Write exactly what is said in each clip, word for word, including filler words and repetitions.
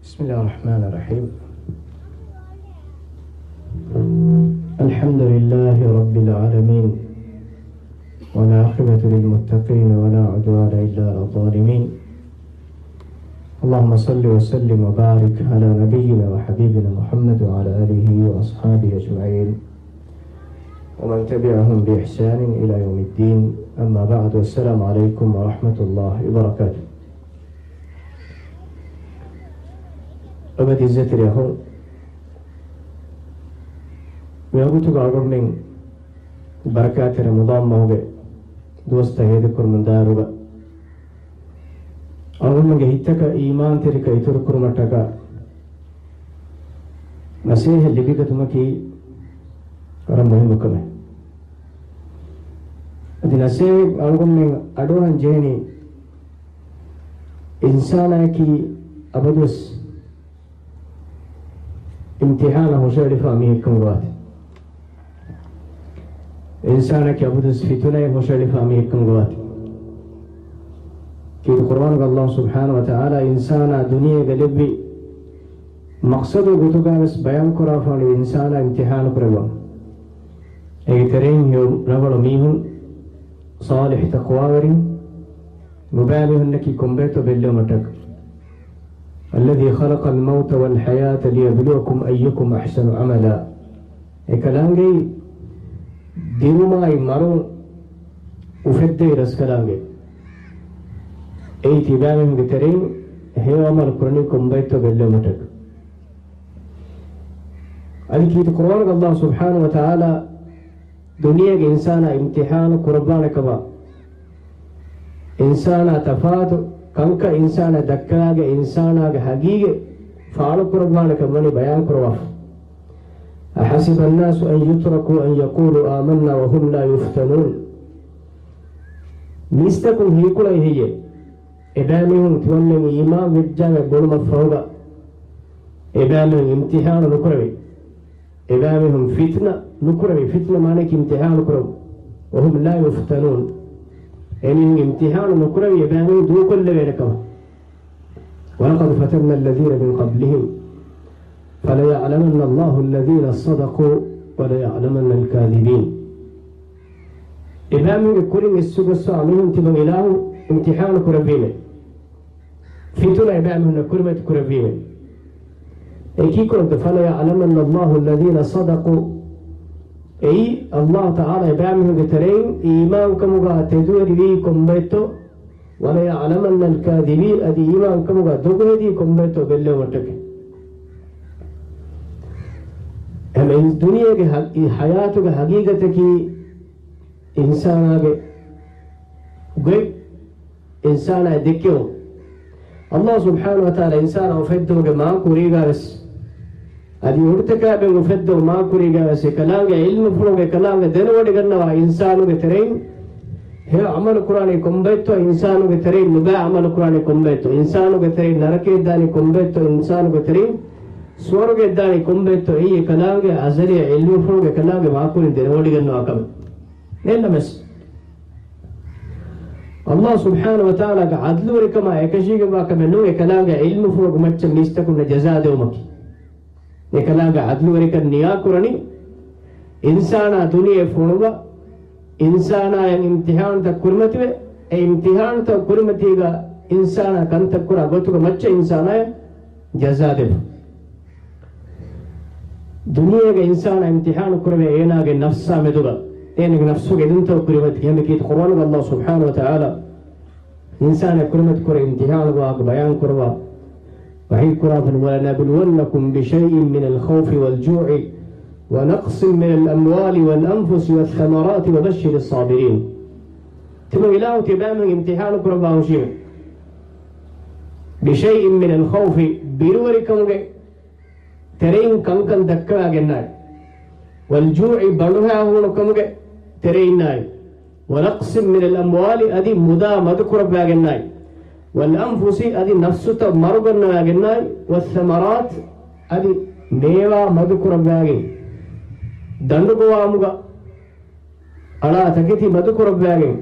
بسم الله الرحمن الرحيم. الحمد لله رب العالمين، والعاقبة للمتقين، ولا عدوان إلا على الظالمين. اللهم صل وسلم وبارك على نبينا وحبيبنا محمد وعلى آله وأصحابه أجمعين، ومن تبعهم بإحسان إلى يوم الدين. أما بعد، والسلام عليكم ورحمة الله وبركاته. އަބަދު އިއްޒަތްތެރި އަޚުން، މިވަގުތުގަ އަޅުގަނޑުމެން ބަރަކާތްތެރި ރަމަޟާން މަހުގެ ދުވަސްތައް ހޭދަކުރަމުން ދާއިރުގަ، އަޅުގަނޑުމެންގެ ހިތްތަކަށް އީމާންތެރިކަން އިތުރުކުރުމަށްޓަކާ ނަސޭހަތް ލިބިގަތުމަކީ ވަރަށް މުހިއްމު ކަމެއް. އަދި ނަސޭހަތް އަޅުގަނޑުމެން އަޑުއަހަން ޖެހެނީ، އިންސާނާއަކީ އަބަދުވެސް އިމްތިޙާނަށް ހުށަހެޅިފާ މީހެއްކަމުގަ ވާތީ. އިންސާނަކީ އަބަދުވެސް ފިތުނައަށް ހުށަހެޅިފާ މީހެއްކަމުގަ ވާތީ. ކީރިތި ޤުރުއާނުގަ ﷲ ސުބްޙާނަހޫ ވަތަޢާލާ އިންސާނާ ދުނިޔޭގަ ލެއްވި މަޤްޞަދު ގޮތުގަވެސް ބަޔާންކުރާފާނެ އިންސާނާ އިމްތިޙާނު ކުރެއްވަން. އޭގެ ތެރެއިން ހެޔޮ ރަނގަޅު މީހުން، ޞާލިޙު ތަޤްވާވެރިން، ނުބައި މީހުންނަކީ ކޮންބައެއްތޯ ބެއްލެވުމަށްޓަކާ. الذي خلق الموت والحياة ليبلوكم أيكم أحسن عملا. އެކަލާނގެއީ ދިރުމާއި މަރުން އުފެއްދެވި ރަސްކަލާނގެ. އެއީ ތިބާމީހުންގެ ތެރެއިން ހެޔޮ ޢަމަލު ކުރަނީ ކޮންބައެއްތޯ ބެއްލެވުމަށްޓަކާ. އަދި ކީރިތި ޤުރުއާނުގަ ﷲ ސުބްޙާނަހޫ ވަތަޢާލާ ދުނިޔޭގެ އިންސާނާ އިމްތިޙާނު ކުރައްވާނެ ކަމަށް، އިންސާނާ ތަފާތު ކަންކަން އިންސާނާ ދައްކާގެ އިންސާނާގެ ހަގީގަތް ފާޅުކުރައްވާނެ ކަން ވަނީ ބަޔާން ކުރައްވާފަ. أحسب الناس أن يتركوا أن يقولوا آمنا وهم لا يفتنون. މީސްތަކުން ހީކުޅައި ހެއްޔޭ؟ އެބައިމީހުން ތިމަންމެން އީމާން ވެއްޖާގެ ބުނުމަށްފަހުގަ، އެބައިމީހުން އިމްތިޙާނު ނުކުރެވޭ. އެބައިމީހުން ފިތުނަ ނުކުރެވޭ. ފިތުނަ މާނައަކީ އިމްތިޙާނު ކުރެވުން. وهم لا يفتنون. އެމީހުން އިމްތިޙާނު ނުކުރެވި އެބައިމީހުން ދޫކޮށްލެވޭނެ ކަމަށް. ولقد فتنا الذين من قبلهم فليعلمن الله الذين صدقوا وليعلمن الكاذبين. އެބައިމީހުންގެ ކުރިން އެއްސުގައްސާ މީހުން ތިބަން އިލާހު އިމްތިޙާނު ކުރެއްވީމޭ. ފިތުނަ އެބައިމީހުންނަށް ކުރިމަތި ކުރެއްވީމޭ. އެކީ ކުރަންތަ؟ فليعلمن الله الذين صدقوا. އެއީ، ﷲ ތަޢާލާ އެބައިމީހުންގެ ތެރެއިން އީމާންކަމުގަ ތެދުވެރިވީ ކޮންބައެއްތޯ؟ وليعلمن الكاذبين، އަދި އީމާންކަމުގަ ދޮގުހެދީ ކޮންބައެއްތޯ ބެއްލެވުމަށްޓަކައި. އެހެން ދުނިޔޭގެ ހަ-، އި ޙަޔާތުގެ ހަގީގަތަކީ އިންސާނާގެ ގޮތް، އިންސާނާއަށް ދެއްކެވުން. ﷲ ސުބްޙާނަހޫ ވަތަޢާލާ އިންސާނާ އުފެއްދުމުގެ މާ ކުރީގަވެސް، އަދި އުޑުތަކާބެން އުފެއްދުމުގެ މާ ކުރީގަވެސް، އެކަލާނގެ ޢިލްމުފުޅުގެ ކަލާނގެ ދެނެވޮޑިގަންނަވާ އިންސާނުގެ ތެރެއިން ހެޔޮ ޢަމަލު ކުރާނީ ކޮންބައެއްތޯ، އިންސާނުގެ ތެރެއިން ނުބައި ޢަމަލު ކުރާނީ ކޮންބައެއްތޯ، އިންސާނުގެ ތެރެއިން ނަރަކަޔަށް ދާނީ ކޮންބައެއްތޯ، އިންސާނުގެ ތެރެއިން ސުވަރުގެއަށް ދާނީ ކޮންބައެއްތޯ، އެއީ އެކަލާނގެ އަޒަލީ ޢިލްމުފުޅުގެ ކަލާނގެ މާކުރިން ދެނެވޮޑިގަންނަވާ ކަމެއް. ނޭންނަމެސް، ﷲ ސުބްޙާނަހޫ ވަތަޢާލާގެ ޢަދްލުވެރިކަމާ އެކަށީގެންވާ ކަމެއް ނޫން އެކަލާނގެ ޢިލްމުފުޅުގެ މައްޗަށް މީސްތަކުންނަށް ޖަޒާ ދެވުމަކީ. އެކަލާނގެ ޢަދްލުވެރިކަން ނިޔާކުރަނީ، އިންސާނާ ދުނިޔެ ފޮނުވާ، އިންސާނާއަށް އިމްތިޙާނުތައް ކުރިމަތިވެ، އެ އިމްތިޙާނުތައް ކުރިމަތީގަ އިންސާނާ ކަންތައް ކުރާ ގޮތުގެ މައްޗަށް އިންސާނާއަށް ޖަޒާ ދެވުން. ދުނިޔޭގަ އިންސާނާ އިމްތިޙާނު ކުރެވޭ އޭނާގެ ނަފްސާ މެދުގަ، އޭނާގެ ނަފްސުގެ އެދުންތައް ކުރިމަތި ކިހަމަ ކީރިތި ޤުރުއާނުގަ ﷲ ސުބްޙާނަހޫ ވަތަޢާލާ އިންސާނާ ކުރިމަތި ކުރެ އިމްތިޙާނު ވާހަކަ ބަޔާން ކުރަވާ ވަޙީ ކުރާފަ، ولنبلونكم بشيء من الخوف والجوع ونقص من الأموال والأنفس والثمرات وبشر الصابرين. ތިމަން އިލާހު ތިބާމެން އިމްތިޙާނު ކުރައްވާ ހުށީމެ. بشيء من الخوف، ބިރުވެރިކަމުގެ ތެރެއިން ކަންކަން ދައްކަވާގެންނާއި، والجوع، ބަނޑުހައިހޫނުކަމުގެ ތެރެއިންނާއި، ونقص من الأموال، އަދި މުދާ މަދުކުރައްވާގެންނާއި، والأنفس، އަދި ނަފްސުތައް މަރުގަންނަވާގެންނާއި، والثمرات، އަދި މޭވާ މަދުކުރައްވާގެން، ދަނޑުގޮވާމުގަ އަޅާ ތަކެތި މަދުކުރައްވާގެން،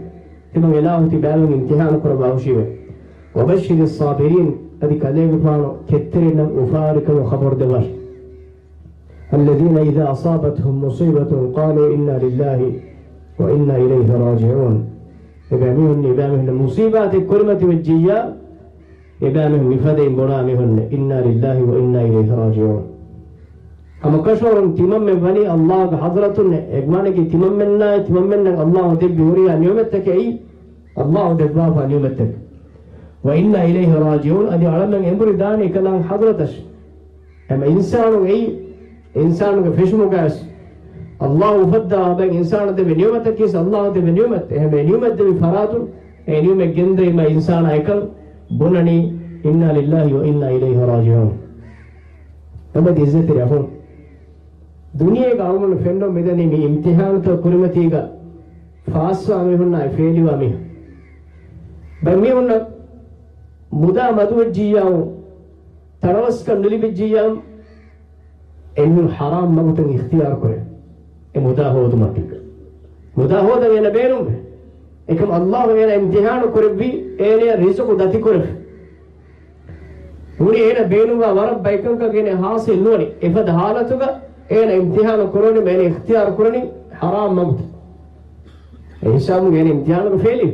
ތިމަން އިލާހު ތިބާމެން އިމްތިޙާނު ކުރައްވާ ހުށީމެ. وبشر الصابرين، އަދި ކަލޭގެފާނު ކެތްތެރިންނަށް އުފާވެރިކަމުގެ ޚަބަރު ދެއްވާށި. الذين إذا أصابتهم مصيبة قالوا إنا لله وإنا إليه راجعون. އެބައިމީހުން، އެބައިމީހުން މުޞީބާތެއް ކުރިމަތިވެއްޖިއްޔާ، އެބައިމީހުން މިފަދައިން ބުނާ މީހުން، إنا لله وإنا إليه راجعون. ހަމަކަށަވަރުން ތިމަންމެން ވަނީ ﷲގެ ޙަޟްރަތުން، އެ މާނައަކީ ތިމަންމެންނާއި ތިމަންމެންނަށް ﷲ ދެއްވި ހުރިހާ ނިޢުމަތްތަކެއް، ﷲ ދެއްވާފާ ނިޢުމަތްތަކެއް. وإنا إليه راجعون، އަދި އަޅަމެން އެނބުރި ދާނީ އެކަލާނގެ ޙަޟްރަތަށް. އެހެން އިންސާނުން އެއީ، އިންސާނުގެ ފެށުމުގައި ވެސް ﷲ އުފައްދާ ބައި އިންސާނަށް ދެއްވި ނިޢުމަތަކީ ވެސް ﷲ ދެއްވި ނިޢުމަތެއް. އެހެން އެ ނިޢުމަތް ދެއްވި ފަރާތުން އެ ނިޢުމަތް ގެންދަވީމަ އިންސާނާ އެކަން ބުނަނީ إنا لله وإنا إليه راجعون. އެބަދި އިއްޒަތްތެރި އަޚުން، ދުނިޔޭގަ އަޅުގަނޑު ފެންނަން މިދަނީ މި އިމްތިޙާނުތައް ކުރިމަތީގަ ފާސްވާ މީހުންނާއި ފެއިލްވާ މީހުން. ބައެއް މީހުންނަށް މުދާ މަދުވެއްޖިއްޔާ، ތަނަވަސްކަން ނުލިބިއްޖިއްޔާ، އެމީހުން ޙަރާމް މަގުތައް އިޚްތިޔާރު ކުރޭ. އެ މުދާ ހޯދުމަށްޓަކަ. މުދާ ހޯދަން އޭނަ ބޭނުންވޭ. އެކަމް ﷲ އޭނަ އިމްތިޙާނު ކުރެއްވީ، އޭނަޔަށް ރިޒުޤު ދަތިކުރެފަ. ހުރި އޭނަ ބޭނުންވާ ވަރަށް ބައިކަންކަން އޭނަ ޙާޞިލް ނުވަނީ. އެފަދަ ޙާލަތުގަ އޭނަ އިމްތިޙާނު ކުރަނީ، އޭނަ އިޚްތިޔާރު ކުރަނީ ޙަރާމް މަގުތައް. އެ ހިސާބުން އޭނަ އިމްތިޙާނުގަ ފެއިލްވި.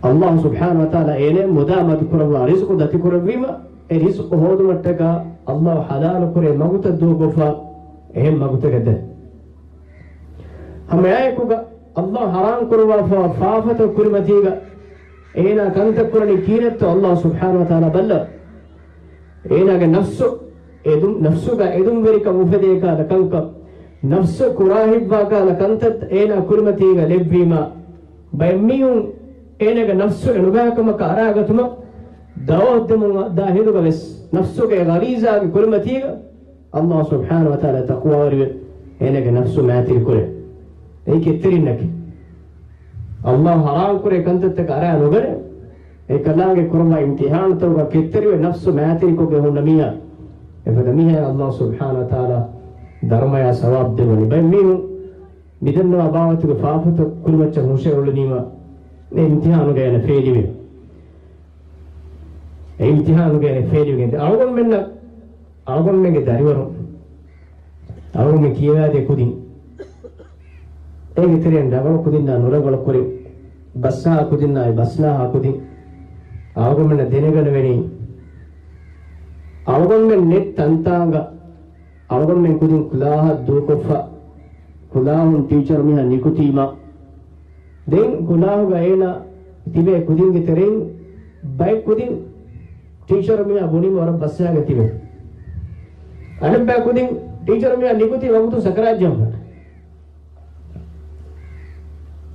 ﷲ ސުބްޙާނަހޫ ވަތަޢާލާ އޭނަ މުދާ މަދުކުރައްވާ ރިޒުޤު ދަތިކުރެއްވީމަ، އެ ރިޒުޤު ހޯދުމަށްޓަކާ ﷲ ޙަލާލު ކުރޭ މަގުތައް ދޫކޮށްފަ، އެހެން މަގުތަކެއް ދެން. ހަމައެއާއެކުގަ ﷲ ޙަރާމް ކުރައްވާފަ ފާފަތައް ކުރިމަތީގަ އޭނާ ކަންތައް ކުރަނީ ކީރެއްތޯ ﷲ ސުބްޙާނަހޫ ވަތަޢާލާ ބައްލަ. އޭނާގެ ނަފްސު އެދުން، ނަފްސުގަ އެދުންވެރިކަން އުފެދޭ ކަހަލަ ކަންކަން، ނަފްސު ކުރާހިތްވާ ކަހަލަ ކަންތައް އޭނާ ކުރިމަތީގަ ލެއްވީމަ، ބައެއްމީހުން އޭނާގެ ނަފްސު އެނުގާކަމަކަށް އަރާގަތުމަށް ދަޢުވަތު ދެމުން ދާ ހިނދުގަ ވެސް ނަފްސުގެ ޣަރީޒާގެ ކުރިމަތީގަ ﷲ ސުބްޙާނަހޫ ވަތަޢާލާ ތަޤްވާވެރިވެ އޭނާގެ ނަފްސު މައިތިރިކުރޭ. އެއީ ކެތްތެރިންނަކީ. ﷲ ޙަރާމް ކުރޭ ކަންތައްތަކަށް އަރާ ނުގަނެ. އެކަލާނގެ ކުރައްވާ އިމްތިޙާނުތަކުގަ ކެތްތެރިވެ ނަފްސު މައިތިރިކޮށްގެން ހުންނަ މީހާ، އެފަދަ މީހާ ﷲ ސުބްޙާނަހޫ ވަތަޢާލާ ދަރުމަޔާ ސަވާބު ދެއްވަނީ. ބައެއް މީހުން މިދަންނަވާ ބާވަތުގެ ފާފަތައް ކުރިމައްޗަށް ހުށައެޅުނީމަ، އެ އިމްތިޙާނުގަ އޭނަ ފެއިލްވި. އެ އިމްތިޙާނުގަ އޭނަ ފެއިލްވިގެން އަޅުގަނޑުމެންނަށް އަޅުގަނޑުމެންގެ ދަރިވަރުން، އަޅުގަނޑުމެން ކިޔަވާދޭ ކުދިން، އޭގެ ތެރެއިން ރަނގަޅު ކުދިންނާ ނުރަނގަޅު ކުދިން، ބަސްނާހާ ކުދިންނާ ބަސްނާހާ ކުދިން، އަޅުގަނޑުމެންނަށް ދެނެގަނެވެނީ، އަޅުގަނޑުމެން ނެތް ތަންތާނގަ އަޅުގަނޑުމެން ކުދިން ކުލާހަށް ދޫކޮށްފަ، ކުލާހުން ޓީޗަރު މީހާ ނިކުތީމަ، ދެން ކުލާހުގަ އޭނާ ތިބޭ ކުދިންގެ ތެރެއިން ބައެއް ކުދިން ޓީޗަރު މީހާ ބުނީމަ ވަރަށް ބަސްއަހަގެން ތިބޭ. އަނެއްބައި ކުދިން ޓީޗަރު މީހާ ނިކުތީ ވަގުތު ސަކަރާތް ޖަހުން.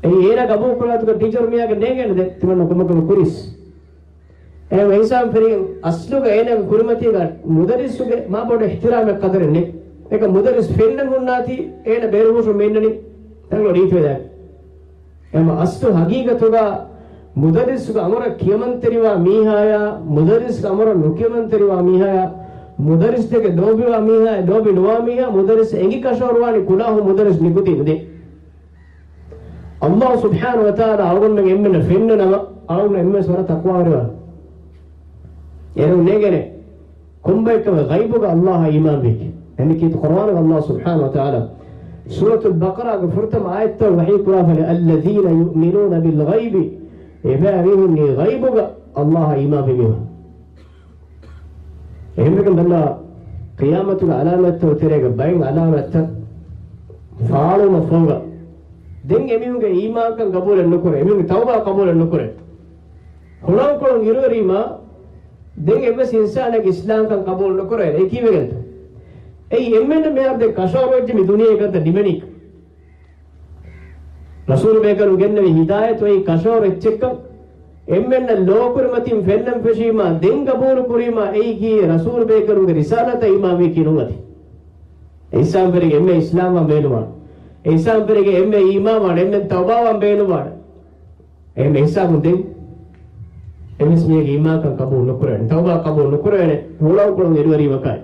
އެއީ އޭނާ ގަބޫލު ކުރާތުގަ ޓީޗަރު މީހާގެ ނޭނގޭނެ ދެ ތިމަންނަ ކޮންމެ ކަމެއް ކުރީސް. އެހެން އެހިސާބުން ފެށިގެން އަސްލުގަ އޭނާގެ ކުރިމަތީގަ މުދައްރިސުގެ މާ ބޮޑު އިޙްތިރާމެއް ޤަދަރެއް ނެތް. އެކަ މުދައްރިސް ފެންނަން ހުންނާތީ އޭނަ ބޭރުހުށު މީންނަނީ ތަންގޮ ރީތިވެދާ. އެމަ އަސްލު ހަގީގަތުގަ މުދައްރިސުގެ އަމުރަށް ކިޔަމަންތެރިވާ މީހާޔާ، މުދައްރިސްގެ އަމުރަށް ނުކިޔަމަންތެރިވާ މީހާޔާ، މުދައްރިސްދެކެ ލޯބިވާ މީހާޔާ، ލޯބި ނުވާ މީހާ، މުދައްރިސް އެނގި ކަށަވަރުވާނީ ކުލާހު މުދައްރިސް ނިކުތީ ނުދޭ. ﷲ ސުބްޙާނަހޫ ވަތަޢާލާ އަޅުގަނޑުމެން އެންމެންނަށް ފެންނަ ނަމަ، އަޅުގަނޑު އެންމެން ވަރަށް ތަޤްވާވެރިވާނެ. އޭރު ނޭނގޭނެ ކޮންބައެއްކަމެއް ޣައިބުގަ ﷲ އާ އީމާންވީކީ. އެންމެ ކީރިތި ޤުރުއާނުގަ ﷲ ސުބްޙާނަހޫ ވަތަޢާލާ ސޫރަތުލް ބަޤަރާގެ ފުރަތަމަ އާޔަތްތައް ވަޙީ ކުރާފައި، الذين يؤمنون بالغيب، އެބައިމީހުންނީ ޣައިބުގަ ﷲ އާ އީމާންވި މީހުން. އެހެންވެގެން ބަލާ، ޤިޔާމަތުގެ ޢަލާމަތްތައް ތެރޭގަ ބައެއް ޢަލާމަތްތައް ފާޅުވުމަށް ފަހުގަ، ދެން އެމީހުންގެ އީމާންކަން ޤަބޫލެއް ނުކުރޭ، އެމީހުންގެ ތައުބާ ޤަބޫލެއް ނުކުރޭ. ހުޅަނގުކޮޅުން އިރުއެރީމާ، ދެން އެއްވެސް އިންސާނެއްގެ އިސްލާމްކަން ޤަބޫލު ނުކުރޭ. އެ ކީއްވެގެންތަ؟ އެއީ އެންމެންނަށް މިހާރު ދެން ކަށަވަރު ވެއްޖެ މި ދުނިޔޭގަ ކަންތައް ނިމެނީކަން. ރަސޫލުބޭކަލުން ގެންނެވި ހިދާޔަތު އެއީ ކަށަވަރު އެއްޗެއްކަން، އެންމެންނަށް ލޯކުރިމަތިން ފެންނަން ފެށީމާ، ދެން ޤަބޫލު ކުރީމާ، އެއީ ކީއްވެ؟ ރަސޫލުބޭކަލުންގެ ރިސާލަތަށް އީމާންވީކީ ނޫން އަދި. އެހިސާބުން ފެށިގެން އެންމެ އިސްލާމްވާން ބޭނުންވާނެ. އެހިސާބުން ފެށިގެން އެންމެ އީމާންވާނެ، އެންމެން ތައުބާވާން ބޭނުންވާނެ. އެހެން އެހިސާބުން ދެން އެއްވެސް މީހެއްގެ އީމާންކަން ޤަބޫލު ނުކުރެވޭނެ، ތައުބާ ޤަބޫލު ނުކުރެވޭނެ، ހުޅަނގުކޮޅުން އިރުއެރީމަކާއި.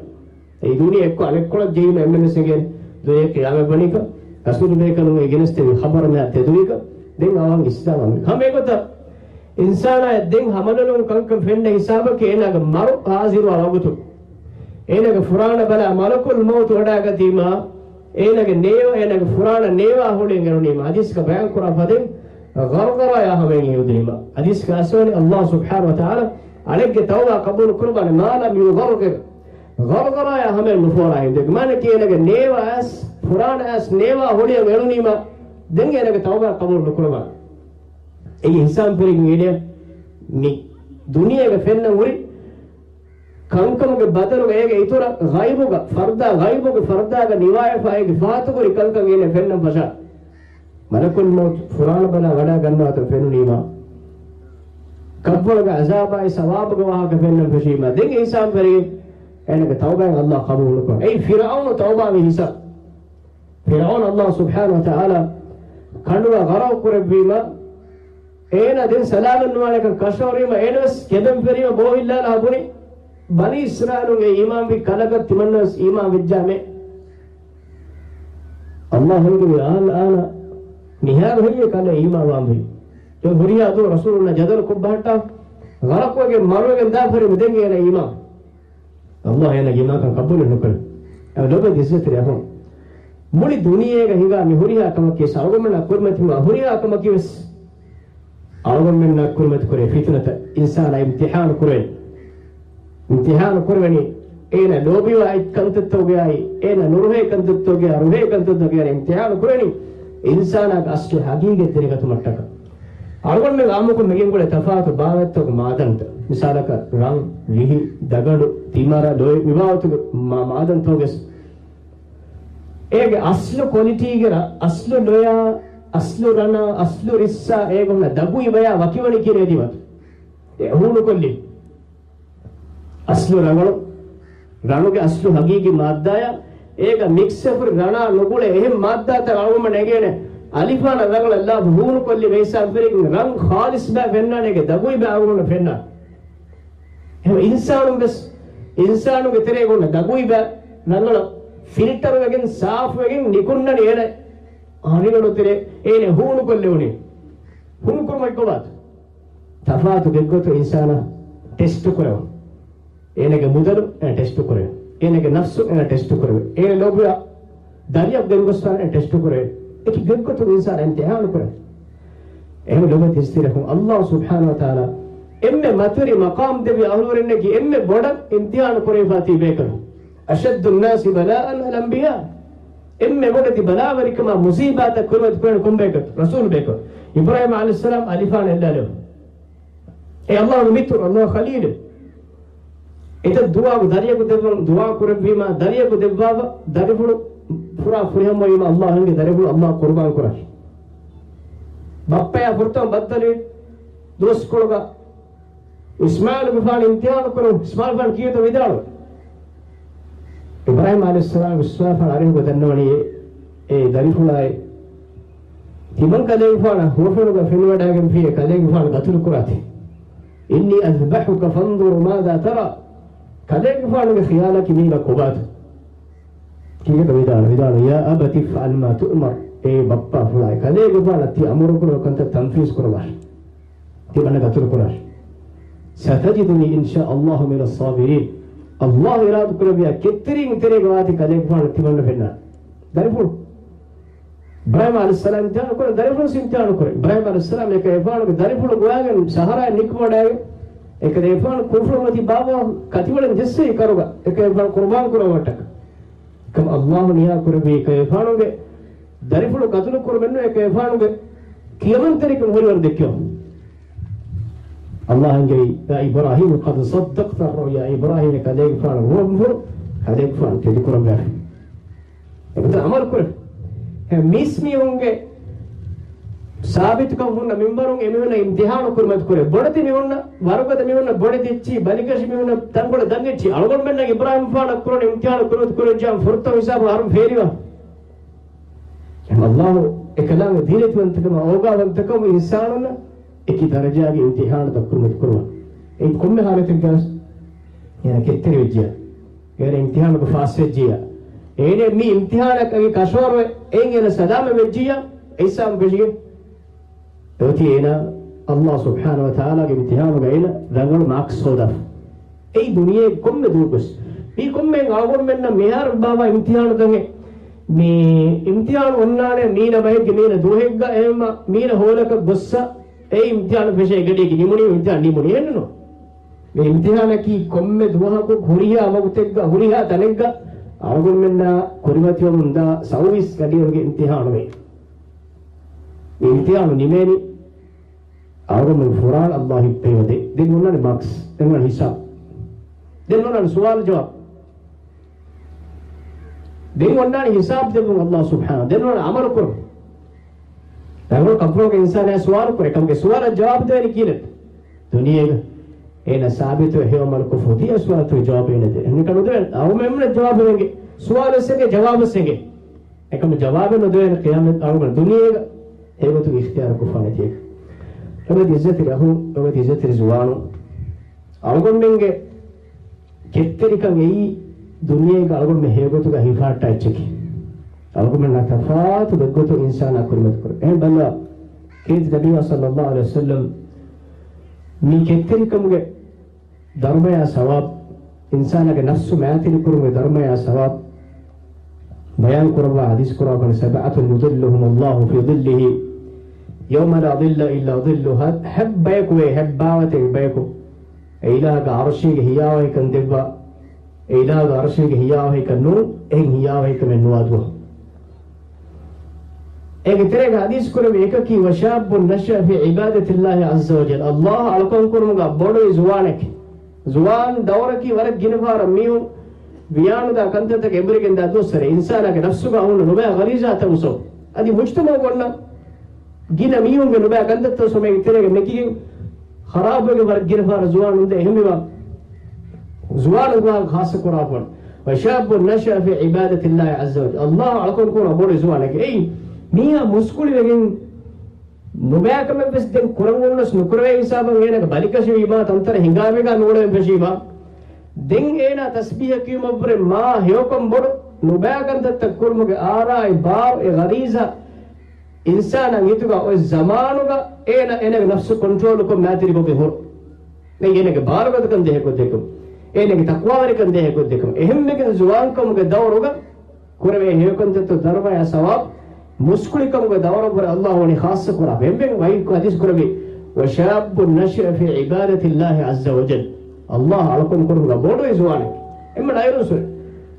އެއީ ދުނިޔެ އެއްކޮޅަށް އަނެއްކޮޅަށް ޖެހީމަ އެންމެންވެސް އެނގޭނެ ދުނިޔެ ޤިޔާމަތް ވަނީކަން، ރަސޫލުބޭކަލުން އެ ގެނެސްދެއްވި ޚަބަރު މިއާ ތެދުވީކަން، ދެން އަވަހަށް އިސްލާމް ވަނީ. ހަމަ އެގޮތަށް އިންސާނާއަށް ދެން ހަމަލޮލުން ކަންކަން ފެންނަ ހިސާބަކީ އޭނާގެ މަރު ހާޒިރުވާ ވަގުތު، އޭނާގެ ފުރާނަ ބަލާ މަލަކުލް މައުތު ވަޑާގަތީމާ، އޭނާގެ ނޭވާ، އޭނާގެ ފުރާނަ ނޭވާ ހޮޅިއަށް އެޅުނީމާ، ހަދީސްގަ ބަޔާންކުރާ ފަދައިން، ޣަރްޣަރާޔާ ހަމައިން ހެޔޮދިނީމާ. ހަދީސްގަ އައިސްވަނީ، ﷲ ސުބްޙާނަހޫ ވަތަޢާލާ އަޅެއްގެ ތައުބާ ޤަބޫލު ކުރައްވާނެ، މާ ލަމް ޔުޣައްރިޤް. ޣަރްޣަރާޔާ ހަމައިން ނުފޯރާ ހިނދު. އޭގެ މާނައަކީ އޭނާގެ ނޭވާ އައިސް، ފުރާނަ އައިސް، ނޭވާ ހޮޅިއަށް އެޅުނީމާ، ދެން އޭނާގެ ތައުބާ ޤަބޫލު ނުކުރައްވާނެ. އެއީ ހިސާބު ފެރިގެން އޭނާ މި ދުނިޔޭގަ ފެންނަން ހުރި ކަންކަމުގެ ބަދަލުގަ އޭގެ އިތުރަށް ޣައިބުގަ ފަރުދާ، ޣައިބުގެ ފަރުދާގަ ނިވާވެފަ އޭގެ ފަހަތު ހުރި ކަންކަން އޭނާ ފެންނަން ފަށާ. މަލަކުލް މައުތު ފުރާނަ ބަލާ ވަޑާ ގަންނަވާތަން ފެނުނީމާ، ޤަބްރުގެ ޢަޒާބާއި ސަވާބުގެ ވާހަކަ ފެންނަން ފެށީމާ، ދެން އެ ހިސާބު ފެރިގެން އޭނާގެ ތައުބާއެއް ﷲ ޤަބޫލު ނުކުރާ. އެއީ ފިރްޢައުނު ތައުބާވި ހިސާބު. ފިރްޢައުނު ﷲ ސުބްޙާނަހޫ ވަތަޢާލާ ކަނޑުގަ ޣަރަޤު ކުރެއްވީމަ، އޭނާ ދެން ސަލާމަތް ނުވާނެކަން ކަށަވަރުވީމަ، އޭނަވެސް ކެބެން ފެރީމަ ބޯހިއްލާލާ ބުނި، ބަނީ އިސްރާއީލުންގެ އީމާންވި ކަލަކަށް ތިމަންނަވެސް އީމާން ވެއްޖާމޭ. ﷲ ހެންގެވި އާން އާނަ މިހާރު ހެއްޔޭ ކަލޭ އީމާން ވާންވީ؟ ދެން ހުރިހާ ދުވަހު ރަސޫލުންނާ ޖަދަލު ކޮށްބަހައްޓާ، ޣަރަޤުވެގެން މަރުވެގެން ދާފަރި ދެން އޭނަ އީމާން. ﷲ އޭނާގެ އީމާންކަން ޤަބޫލެއް ނުކުރޭ. އެ ލޮބުވެތި އިއްޒަތްތެރި އަޚުން، މުޅި ދުނިޔޭގަ ހިނގާ މި ހުރިހާ ކަމަކީ ވެސް އަޅުގަނޑުމެންނާ ކުރިމަތިވާ ހުރިހާ ކަމަކީ ވެސް އަޅުގަނޑުމެންނާ ކުރިމަތި ކުރޭ ފިތުނަތައް، އިންސާނާ އިމްތިޙާނު ކުރޭ. އިމްތިޙާނު ކުރެވެނީ އޭނަ ލޯބިވާ ކަންތައްތަކުގައި، އޭނަ ނުރުހޭ ކަންތައްތަކުގައި، ރުހޭ ކަންތައްތަކުގައި އިމްތިޙާނު ކުރެވެނީ އިންސާނާގެ އަސްލު ހަގީގަތް ދެރަގަތުމަށްޓަކަ. އަޅުގަނޑުމެން އާއްމުކޮށް މިގެންގުޅޭ ތަފާތު ބާވަތްތަކު މާދަންތައް، މިސާލަކަށް ރަން، ރިހި، ދަގަނޑު، ތިމަރަ، ލޯތް މިބާވަތުގެ މާ-، މާދަންތަކުގެ އޭގެ އަސްލު ކޮލިޓީގެ ރަ-، އަސްލު ލޮޔާ، އަސްލު ރަނާ، އަސްލު ރިއްސާ އޭގެ ހުންނަ ދަގުއިބަޔާ ވަކިވަނީ ކިހިނެއް ދިމަތު؟ އެ ހޫނުކޮށްލި އަސްލު ރަނގަޅު، ރަނުގެ އަސްލު ހަގީގީ މާއްދާޔާ، އޭގަ މިކްސްވެފަ ހުރި ރަނާ ނުގުޅޭ އެހެން މާއްދާތައް އަޅުގަނޑުމެން ނެގޭނެ. އަލިފާނަށް ރަނގަޅަށް ލާފަ ހޫނުކޮށްލި މިހިސާބު ފެރިގެން ރަން ޚާލިޞް ބައި ފެންނާނެ އޭގެ ދަގުއިބަ އަޅުގަނޑު ފެންނާނެ. އެހެން އިންސާނުން ވެސް، އިންސާނުގެ ތެރޭގަ އޮންނަ ދަގުއިބަ ރަނގަޅަށް ފިލްޓަރުވެގެން ސާފުވެގެން ނިކުންނަނީ އޭނަ އަރިގަނޑު ތެރޭ އޭނަ ހޫނުކޮށްލެވުނީ. ހޫނުކުރުމަށް ކޮބާތަ؟ ތަފާތު ގެއްގޮތު އިންސާނާ ޓެސްޓު ކުރެވުން. އޭނަގެ މުދަލު އޭނަ ޓެސްޓު ކުރެވެ. އޭނަގެ ނަފްސު އޭނަ ޓެސްޓު ކުރެވެ. އޭނަ ލޯބިވާ ދަރިއަކު ގެންގޮސްފާނެ ޓެސްޓު ކުރެވެ. އެކި ގެއްގޮތު އިންސާނާ އިމްތިޙާނު ކުރެވެ. އެހެން ލޮބުވެތި އިސްތިރިއަޚުން، ﷲ ސުބްޙާނަހޫ ވަތަޢާލާ އެންމެ މަތިވެރި މަޤާމް ދެއްވި އަހުލުވެރިންނަކީ އެންމެ ބޮޑަށް އިމްތިޙާނު ކުރެވިފާ ތިބި ބޭކަލުން. أشد الناس بلاء الأنبياء. އެންމެ ބޮޑެތި ބަލާވެރިކަމާ މުޞީބާތަށް ކުރިމަތި ކުރެވެނީ ކޮން ބޭކަލް؟ ރަސޫލު ބޭކަލް. އިބްރާހީމް ޢަލައިހިއްސަލާމް އަލިފާން އެއްލާލެވުނު. އެ ﷲގެ މިތުރު، ﷲ ޚަލީލު. އެތައް ދުވާގު ދަރިޔަކު ދެއްވަން ދުޢާ ކުރެއްވީމާ، ދަރިޔަކު ދެއްވާފަ، ދަރިފުޅު ފުރާ ފުރިހަމަވީމާ، ﷲ އެނގޭ ދަރިފުޅު ﷲ ޤުރުބާން ކުރަން. ބައްޕަޔާ ފުރަތަމަ ބައްދަލުވި ދުވަސްކޮޅުގަ އިސްމާޢީލުގެފާނު އިމްތިޙާނު ކުރުން، އިސްމާޢީލުގެފާނު ކީއްތަ ވިދާޅުވި؟ އިބްރާހީމް ޢަލައިހިއްސަލާމް އިސްމާޢީލުގެފާނު އަރިހުގަ ދަންނަވަނީ އެ، އެ ދަރިފުޅާއި ތިމަން ކަލޭގެފާނަށް ހުވަފެނުގަ ފެނިވަޑައިގެންފިޔޭ ކަލޭގެފާނު ގަތުލު ކުރާތި. إني أذبحك فانظر ماذا ترى. ކަލޭގެފާނުގެ ޚިޔާލަކީ މީގަ ކޮބާތަ؟ ކީކޭތަ ވިދާޅު؟ ވިދާޅު، يا أبت افعل ما تؤمر. އޭ ބައްޕާ ފުޅާއި، ކަލޭގެފާނަށް ތި އަމުރުކުރެވޭ ކަންތައް ތަންފީޒް ކުރައްވާށި. ތިމަންނަ ގަތުލު ކުރާށި. ستجدني إن شاء الله من الصابرين. ﷲ އިރާދަ ކުރެއްވިޔާ ކެތްތެރިން ތެރޭގަ ވާތީ ކަލޭގެފާނު ތިމަންނަ ފެންނާނެ. ދަރިފުޅު. އިބްރާހީމް ޢަލައިހިއްސަލާމް އިމްތިޙާނު ކުރަން، ދަރިފުޅު ވެސް އިމްތިޙާނު ކުރޭ. އިބްރާހީމް ޢަލައިހިއްސަލާމް އެކަލޭގެފާނުގެ ދަރިފުޅު ގޮވާގެން ސަހަރާއަށް ނިކުމެވަޑައިގެން އެކަލޭގެފާނު ކުށްފުޅުމަތީ ބާއްވާ ކަތިވަޅެއް ޖެއްސެވި ކަރުގަ އެކަލޭގެފާނު ޤުރުބާން ކުރައްވަން އަޓަކަ. ކަމަށް ﷲ ނިޔާ ކުރެއްވީ އެކަލޭގެފާނުގެ ދަރިފުޅު ގަތުލު ކުރުމެއްނު، އެކަލޭގެފާނުގެ ކިޔަމަންތެރިކަން ހުރިވަރު ދެއްކެވުން. ﷲ އެންގެވީ، يا إبراهيم قد صدقت الرؤيا. އިބްރާހީމް ކަލޭގެފާނު ހުވަފުރު ކަލޭގެފާނު ތެދުކުރައްވާފި. އެގޮތަށް ޢަމަލު ކުރޭ. އެ މީސްމީހުންގެ ސާބިތުކަން ހުންނަ މިންވަރުން އެމީހުންނަށް އިމްތިޙާނު ކުރިމަތި ކުރޭ. ބޮޑެތި މީހުންނަށް، ވަރުގަދަ މީހުންނަށް ބޮޑެތި އެއްޗި، ބަލިކަށި މީހުންނަށް ތަންކޮޅެއް ދަން އެއްޗި. އަޅުގަނޑުމެންނަށް އިބްރާހީމްފާނަށް ކުރަން އިމްތިޙާނު ކުރިމަތި ކުރިމަތި ކުރަން ޖާން ފުރަތަމަ ހިސާބު އަހަރުން ފޭލިވާ. ﷲ އެކަލާނގެ ދީނަތްވަންތަކަމާ އޯގާވަންތަކަމު އިންސާނުންނަށް އެކި ދަރަޖާގެ އިމްތިޙާނުތައް ކުރިމަތި ކުރުވާ. އެ ކޮންމެ ޙާލަތެއްގަސް އޭނަ ކެތްތެރިވެއްޖިޔާ، އޭނަ އިމްތިޙާނުގަ ފާސްވެއްޖިޔާ، އޭނަ މި އިމްތިޙާނަކަށް ކަށަވަރުވެ އެއިން އޭނަ ސަލާމަތް ވެއްޖިޔާ، އެއްސާމް ފެށިގެން އެއޮތީ އޭނާ ﷲ ސުބްޙާނަހޫ ވަތަޢާލާގެ އިމްތިޙާނުގައި އޭނަ ރަނގަޅު މާކްސް ހޯދާފަ. އެއީ ދުނިޔޭގެ ކޮންމެ ދުވަހަކުވެސް. މީ ކޮންމެ އަޅުގަނޑުމެންނަށް މިހާރު ބާވާ އިމްތިޙާނުތަކެއް. މި އިމްތިޙާނު އޮންނާނެ މީނަ ބައެއްގެ މީނަ ދުވަހެއްގަ އެހެންމަ މީނަ ހޯލަކަށް ގޮއްސަ އެ އިމްތިޙާނު ފެށޭ ގަޑިއަކީ ނިމުނީ އިމްތިޙާނު ނިމުނީ އެއްނު. މި އިމްތިޙާނަކީ ކޮންމެ ދުވަހަކު ހުރިހާ ވަގުތެއްގަ ހުރިހާ ތަނެއްގަ އަޅުގަނޑުމެންނާ ކުރިމަތިވަމުންދާ ސައުވީސް ގަޑިއެޅުމުގެ އިމްތިޙާނު މީ. މި އިމްތިޙާނު ނިމޭނީ އަޅުގަނޑު ފުރާނަ ﷲ ހިއްޕެވޭ. ދެން އޮންނާނެ މާކްސް، ދެން އޮންނާނެ ހިސާބު. ދެން އޮންނާނެ ސުވާލު ޖަވާބު. ދެން އޮންނާނެ ހިސާބު ދެއްވުން ﷲ ސުބްޙާނަހޫ. ދެން އޮންނާނެ އަމަލު ކުރުން. ރަނގަޅު ކަންފަތުގެ އިންސާނާ ސުވާލު ކުރޭ. ކަމުގެ ސުވާލަށް ޖަވާބު ދޭނީ ކީއްވެ؟ ދުނިޔޭގަ އޭނަ ސާބިތު ހެޔޮ ޢަމަލު ކޮށްފަ ހުރި ސުވާލުތަކުގެ ޖަވާބު އޭނަ ދޭ. އެކަމު ދެން އަޅުގަނޑުމެންނަށް ޖަވާބެއް އެނގޭ. ސުވާލުވެސް އެނގޭ، ޖަވާބުވެސް އެނގޭ. އެކަމު ޖަވާބެއް ނުދެވޭނެ ޤިޔާމަތް އަޅުގަނޑު ދުނިޔޭގަ އެގޮތުގެ އިޚްތިޔާރު ކޮށްފާނެތީ. ރަބަތި އިއްޒަތި ރަހު، ރަބަތި އިއްޒަތި ރިޒުވާނު. އަޅުގަނޑުމެންގެ ކެތްތެރިކަން އެއީ ދުނިޔޭގަ އަޅުގަނޑުމެން ހެޔޮގޮތުގަ ހިފާއްޓާ އެއްޗަކީ. އަޅުގަނޑުމެންނާ ތަފާތު ގޮތްގޮތުން އިންސާނާ ކުރިމަތި ކުރޭ. އެހެން ބަލާ، ކީރިތި ނަބިއްޔާ ޞައްލައްލާހު ޢަލައިހި ވަސައްލަމް މި ކެތްތެރިކަމުގެ ދަރުމަޔާ ސަވާބު، އިންސާނާގެ ނަފްސު މައިތިރިކުރުމުގެ ދަރުމަޔާ ސަވާބު ބަޔާން ކުރައްވާ ޙަދީޘް ކުރާ ކަން، سبعة يظلهم الله في ظله يوم لا ظل إلا ظله. ހަތް ބަޔަކު ވޭ، ހަތް ބާވަތެއް ބަޔަކު އެ އިލާހުގެ ޢަރުޝީގެ ހިޔާވަހިކަން ދެއްވާ، އެ އިލާހުގެ ޢަރުޝީގެ ހިޔާވަހިކަން ނޫން، އެހެން ހިޔާވަހިކަމެއް ނުވާ ދުވަހު. އޭގެ ތެރޭގަ ޙަދީޘް ކުރެވި އެކަކީ، وشاب نشأ في عبادة الله عز وجل. ﷲ އަޅުކަން ކުރުމުގަ ބޮޑުވި ޒުވާނެކޭ. ޒުވާން ދައުރަކީ ވަރަށް ގިނަ ފަހަރަށް މީހުން ވިޔާނުދާ ކަންތައްތަކަށް އެނބުރިގެންދާ ދުވަސްވަރެއް. އިންސާނާގެ ނަފްސުގަ ހުންނަ ނުބައި ޣަރީޒާތައް އުސޯ. އަދި މުޖްތަމަޢުގަ އޮންނަ ގިނަ މީހުންގެ ނުބައި ކަންތައްތައް އުސޯ މޭގެ ތެރޭގަ ނެކިގެން ޚަރާބުވެގެން ވަރަށް ގިނަ ފަހަރަށް ޒުވާނުން ދޭ. އެހެންވީމާ ޒުވާނުން ގާ ޚާއްޞަ ކުރާފަ ވަން. وشاب نشأ في عبادة الله عز وجل. ﷲ އަޅުކަން ކުރާ ބޮޑު ޒުވާނެކޭ. އެއީ މީހާ މުސްކުޅިވެގެން ނުބައިކަމެއްވެސް ދެން ކުރަން އޮންނަސް ނުކުރެވޭ ހިސާބަށް އޭނަގެ ބަލިކަށިވީމާ، ތަންތަނަށް ހިނގާ މިނގާ ނޫޅެވެން ފެށީމާ، ދެން އޭނާ ތަސްބީޙަ ކިޔުމަށްވުރެ މާ ހެޔޮކަން ބޮޑު ނުބައި ކަންތައްތައް ކުރުމުގެ އާރާއި ބާރު އެ ޣަރީޒާ އިންސާނާ ހިތުގަ އޮތް ޒަމާނުގަ އޭނަ އޭނަގެ ނަފްސު ކޮންޓްރޯލުކޮށް މައިތިރިކޮށްގެން ހުރު. އެއީ އޭނަގެ ބާރުގަދަކަން ދޭހަކޮށްދޭކަމު، އޭނަގެ ތަޤްވާވެރިކަން ދޭހަކޮށްދޭކަމު. އެހެންވެގެން ޒުވާންކަމުގެ ދައުރުގަ ކުރެވޭ ހެޔޮކަންތައްތައް ދަރުމަޔާ ސަވާބު، މުސްކުޅިކަމުގެ ދައުރަށްވުރެ ﷲ ވަނީ ޚާއްޞަ ކުރާ. އެންމެން ވަޙީ ޙަދީޘް ކުރެއްވި، وشاب نشأ في عبادة الله عز وجل. ﷲ އަޅުކަން ކުރުމުގަ ބޮޑުވި ޒުވާނެއް. އެންމެން އައިރުންސުރެ.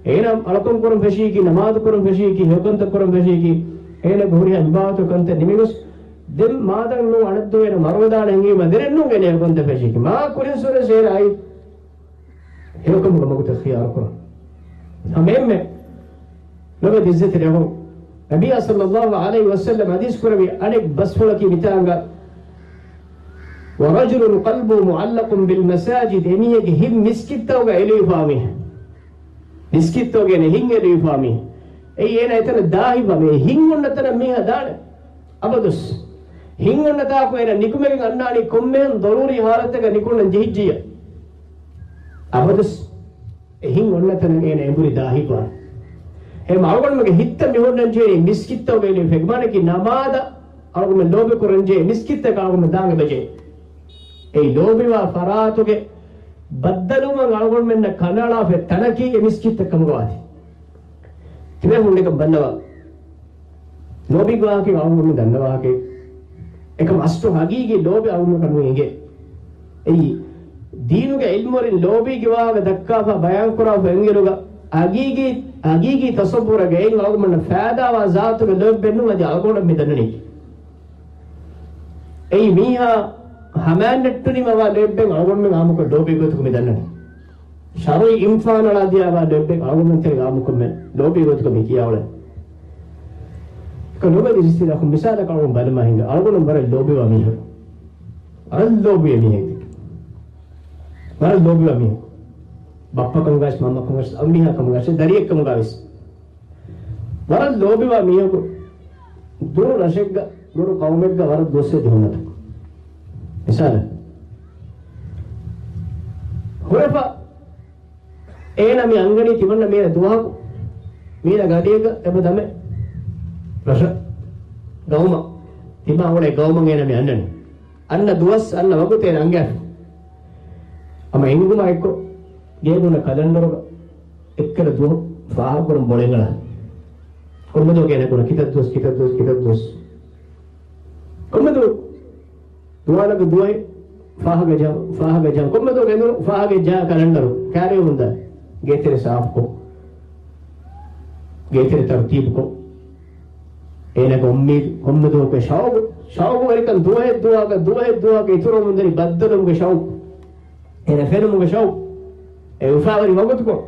އޭނަ އަޅުކަން ކުރަން ފެށީކީ، ނަމާދު ކުރަން ފެށީކީ، ހެޔޮކަންތައް ކުރަން ފެށީކީ، އޭނަގެ ހުރިހާ އިބާދަތު ކަންތައް ނިމިގޮސް، ދެން މާދަން ނޫން އަނެއްދުވަހު އޭނަ މަރުވެދާނެ ހިނގީމަ ދެނެއް ނޫން އޭނަ ހެޔޮކަންތައް ފެށީކީ. މާ ކުރިންސުރެ އޭނަ އައި ހެޔޮކަމުގެ މަގުތައް ޚިޔާރު ކުރަން. ހަމައެންމެ ނަބީ އިއްޒަތި ރެހު، ނަބިއްޔާ ޞައްލައްލާހު ޢަލައިހި ވަސައްލަމް ޙަދީޘް ކުރެއްވި އަނެއް ބަސްފުޅަކީ މިތާނގަ، ورجل قلبه معلق بالمساجد، އެމީހެއްގެ ހިތް މިސްކިތްތަކުގަ އެލުވިފާ މީހެއް. މިސްކިތްތަކުގަ އޭނަ ހިތް އެލުވިފާ މީހެއް. އެއީ އޭނަ އެތަނަށް ދާހިފާ މީހެއް. ހިތް އޮންނަ ތަނަށް މީހާ ދާނެ. އަބަދުސް. ހިތް އޮންނަ ތާކު އޭނަ ނިކުމެގެން އަންނާނީ ކޮންމެހެން ޟަރޫރީ ޙާލަތެއްގަ ނިކުންނަން ޖެހިއްޖިއްޔާ. އަބަދުސް. އެ ހިތް އޮންނަ ތަނަށް އޭނަ އެނބުރި ދާހިފާނެ. އެހެން އަޅުގަނޑުމެންގެ ހިތްތައް މި ހުންނަން ޖެހޭ މިސްކިތްތަކުގައި ފެގުމާނަކީ ނަމާދަށް އަޅުގަނޑުމެން ލޯބި ކުރަން ޖެހޭ މިސްކިތްތަކަށް އަޅުގަނޑުމެން ދާން އެބަޖެހޭ. އެ ލޯބިވާ ފަރާތުގެ ބައްދަލުވުމަށް އަޅުގަނޑުމެންނަށް ކަނޑައަޅާފައި ތަނަކީ އެ މިސްކިތްތައް ކަމުގަ ވާތީ. ތިބޭފުޅުން ނިކަން ބައްލަވާ. ލޯބިގެ ވާހަކަ އަޅުގަނޑުމެން ދަންނަ ވާހަކަ. އެކަމް އަސްލު ހަގީގީ ލޯބި އަޅުގަނޑަކަށް ނުއެނގޭ. އެއީ، ދީނުގެ ޢިލްމުވެރިން ލޯބީގެ ވާހަކަ ދައްކާފަ ބަޔާން ކުރާފަ އެނގެނުގަ، ހަގީގީ، ހަގީގީ ތަޞައްވުރަކަށް އެއިން އަޅުގަނޑުމެންނަށް ފައިދާވާ ޒާތުގެ ލޯތްބެއް ނޫން އަދި އަޅުގަނޑަށް މި ދަންނަނީ. އެއީ މީހާ ހަމައިން ނެއްޓުނީމަވާ ލޯތްބެއް އަޅުގަނޑުމެން އާއްމުކޮށް ލޯބީ ގޮތުގަ މި ދަންނަނީ. ޝަރުޢީ އިމްކާން އަޅާ ދިޔާވާ ލޯތްބެއް އަޅުގަނޑުމެން ތެރޭގަ އާއްމުކޮށް މި ލޯބީ ގޮތުގަ މި ކިޔާ އުޅެނީ. އެކަމް ލޯބި އިސްތިލާހު މިސާލަކަށް އަޅުގަނޑު ބަލަމާ ހިނގާ. އަޅުގަނޑު ވަރަށް ލޯބިވާ މީހަކު. ވަރަށް ލޯބިވާ މީހެއް. ވަރަށް ލޯބިވާ މީހަކު. ބައްޕަ ކަމުގައި، މަންމަ ކަމުގައި، އަންމީހާ ކަމުގައި، ދަރިއެއް ކަމުގައި ވެސް. ވަރަށް ލޯބިވާ މީހަކު ދުރު ރަށެއްގަ، ދުރު ޤައުމެއްގަ ވަރަށް ދުވަސްވެ ދިހުންނަތު. މިސާލަށް، ހުރެފަ އޭނަ މި އަންގަނީ ތިމަންނަ މީނަ ދުވަހަކު، މީނަ ގަޑިއެއްގަ އެބަ ދަމެ ރަށަށް ގައުމަށް، ތިމާ އުޅޭ ގައުމަށް އޭނަ މި އަންނަނީ. އަންނަ ދުވަސް، އަންނަ ވަގުތު އޭނަ އަނގައިފި. ހަމަ އެނގުމާ އެއްކޮށް، ގޭގުނަ ކަލަންޑަރުގަ އެއްކަލަ ދުވަހު ފާހަގަކުރަން ބޮޅެނގަޅާ. ކޮންމެދުވަހަކު އޭނަ ކުރާ ކިތައް ދުވަސް، ކިތައް ދުވަސް، ކިތައް ދުވަސް. ކޮންމެދު ދުވާލަކު ދުވަހެއް ފާހަގަ ޖާ، ފާހަގަ ޖާ. ކޮންމެދު ގެންދުރު ފާހަގަ ޖާ ކަލަންޑަރު ކާރިއަށް ވަންދާ. ގޭތެރެ ސާފުކޮށް، ގޭތެރެ ތަރުތީބުކޮށް، އޭނަގެ އުއްމީދު ކޮންމެދުވަހަކު ޝައުގު، ޝައުގުވެރިކަން ދުވަހެއް ދުވަހަކަށް، ދުވަހެއް ދުވަހަކަށް އިތުރުވަމުންދަނީ ބައްދަލުވުމުގެ ޝައުގު. އޭނަ ފެނުމުގެ ޝައުގު. އެ އުފާވެރި ވަގުތުކޮށް،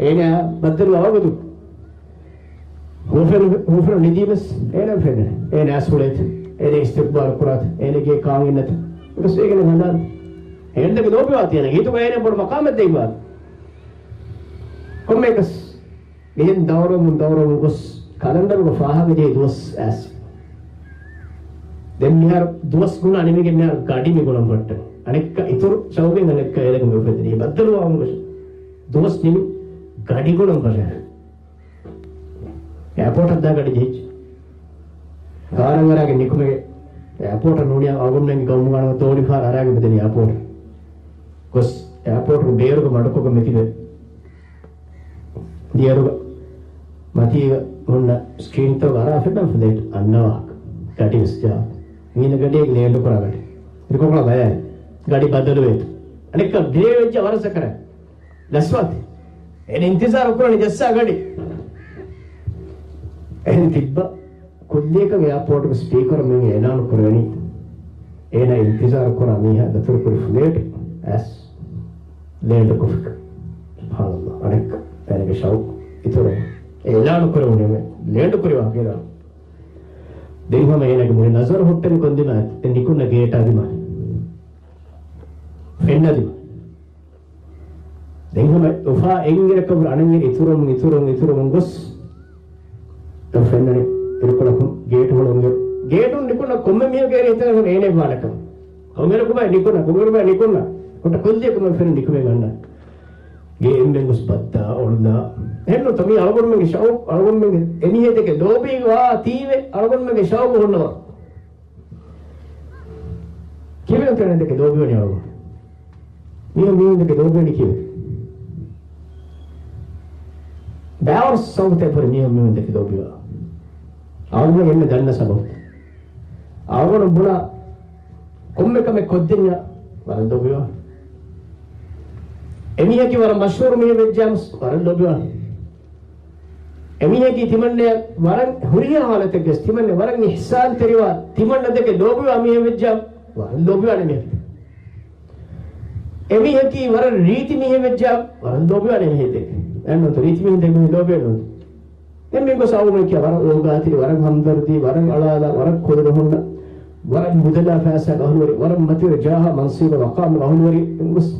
އޭނަ ބައްދަލުވާ ވަގުތު. ހުވަފެނު، ހުވަފެނު ނިދީމަސް އޭނަ ފެންނަނީ. އޭނަ އަސް ހުޅޭތަ؟ އޭނަ އިސްތިޤްބާލު ކުރާތަ؟ އޭނަގެ ކާން އިންނަތަ؟ އެކަސް އޭގެން ހަނދާން. އޭނަ ދެކެ ލޯބިވާތީ އޭނަ ހިތުގަ އޭނަ ބޮޑު މަޤާމެއް ދެއްވާ. ކޮންމެއަކަސް މިހެން ދައުރަމުން ދައުރަމުން ގޮސް ކަލަންޑަރުގަ ފާހަގަ ޖެހި ދުވަސް އައިސް. ދެން މިހާރު ދުވަސް ގުނާ ނިމިގެން މިހާރު ގަޑި މި ގުނަން ފައްޓަން. އަނެއްކާ އިތުރު ޝައުގެއް އަނެއްކާ އޭނަގެ މި އުފެދެނީ. ބައްދަލުވާ ދުވަސް ނިމި ގަޑި ގުނަން ފަށަން. އެއާޕޯޓަށް ދާ ގަޑި ޖެހިއްޖެ. ކާރަށް އަރާގެން ނިކުމެގެން އެއާޕޯޓަށް ނޫނިއްޔާ އަޅުގަނޑުމެންގެ ގައުމުގަ އަންނަ ދޯނިފަހަރަށް އަރާގެން މިދަނީ އެއާޕޯޓަށް. ގޮސް އެއާޕޯޓުގެ ބޭރުގެ މަޑުކޮށްގެން މިތިބެ. ދިޔަރުގަ މަތީގަ ހުންނަ ސްކްރީންތައް އަރާ ފެންނަ ފްލައިޓް އަންނަ ވާހަކަ. ގަޑި ވެސް ޖާ. މީނަ ގަޑިއެއް ލޭންޑު ކުރާ ގަޑި. ރިކޮކޮޅަށް ބަޔާން. ގަޑި ބަދަލުވޭތޯ. އަނެއްކާ ޑިލޭ ވެއްޖެ ވަރަށް ސަކަރާތް. ލަސްވާތި. އޭނަ އިންތިޒާރު ކުރަނީ ޖައްސާ ގަޑި. އެހެން ތިއްބަ ކުއްލިއަކަށް އެއާޕޯޓުގެ ސްޕީކަރު މި އިޢުލާނު ކުރެވެނީ. އޭނަ އިންތިޒާރު ކުރާ މީހާ ދަތުރުކުރި ފްލައިޓް އައިސް ލޭންޑު ކޮށްފިކަން. ސުބްޙާނަﷲ. އަނެއްކާ އޭނަގެ ޝައުޤު އިތުރު އިޢުލާނު ކުރެވުނީމެ ލޭންޑު ކުރި ވާހަކަ. ދެން ހަމަ އޭނަގެ މުޅި ނަޒަރު ހުއްޓެނީ ކޮންދިމާ؟ ދެން ނިކުންނަ ގޭޓާ ދިމާ. ފެންނަ ދިމާ. ދެން ހަމަ އުފާ އެއްއިރަކަށް ވުރެ އަނެއްއިރު އިތުރުވަމުން، އިތުރުވަމުން، އިތުރުވަމުން ގޮސް، އެ ފެންނަނީ އިރުކޮޅަކުން ގޭޓު ހުޅުވުން. ގޭޓުން ނިކުންނަ ކޮންމެ މީހަކު އޭނަ ހިތަށް އެނގޭ އޭނަ ވާނެކަން. ކޮންއިރަކު ބައެއް ނިކުންނަ، ކޮންއިރު ބައެއް ނިކުންނަ. ހުއްޓަ ކުއްލިއަކު މި ފެން ނިކުމެ ގަންނަ. ގޭ އެންމެން ގޮސް ބައްދާ އޮޅުލާ. އެހެންނު ތަ މީ އަޅުގަނޑުމެންގެ ޝައުޤު، އަޅުގަނޑުމެންގެ އެމީހެއް ދެކެ ލޯބީ ވާ ތީވެ އަޅުގަނޑުމެންގެ ޝައުޤު ހުންނަވާ. ކިވެން ތެނެ ދެކެ ލޯބިވަނީ އަޅުގަނޑު. މީހުން މީހުން ދެކެ ލޯބިވަނީ ކިވެ؟ ބާވަރު ސަބަބުތައް ފުރި މީހުން މީހުން ދެކެ ލޯބިވާ. އަޅުގަނޑު އެންމެ ދަންނަ ސަބަބު. އަޅުގަނޑު ބުނާ ކޮންމެ ކަމެއް ކޮށްދިންޏާ ވަރަށް ލޯބިވާ. އެމީހަކީ ވަރަށް މަޝްހޫރު މީހެއް ވެއްޖާމުސް ވަރަށް ލޯބިވާ. އެމީހަކީ ތިމަންނަޔަށް ވަރަށް ހުރިހާ ހާލަތެއްގަސް ތިމަންނަ ވަރަށް އިޙްސާންތެރިވާ، ތިމަންނަ ދެކެ ލޯބިވާ މީހެއް ވެއްޖާ ވަރަށް ލޯބިވާނެ މީހެއް. އެމީހަކީ ވަރަށް ރީތި މީހެއް ވެއްޖާ ވަރަށް ލޯބިވާނެ މީހެއް ދެކެ. އެހެންނޫންތަ؟ ރީތި މީހުން ދެކެ މީހުން ލޯބިވެ ނޫން. ދެން މި ގޮސް އަޅުގަނޑު ކިޔާ ވަރަށް އޯގާތެރި، ވަރަށް ހަމްދަރްދީ، ވަރަށް އަޅާލާ، ވަރަށް ކުދުރަތު ހުންނަ، ވަރަށް މުދަލާ ފައިސާގެ އަހުލުވެރި، ވަރަށް މަތިވެރި ޖާހާ މަންސަބު މަޤާމުގެ އަހުލުވެރި. ދެން ގޮސް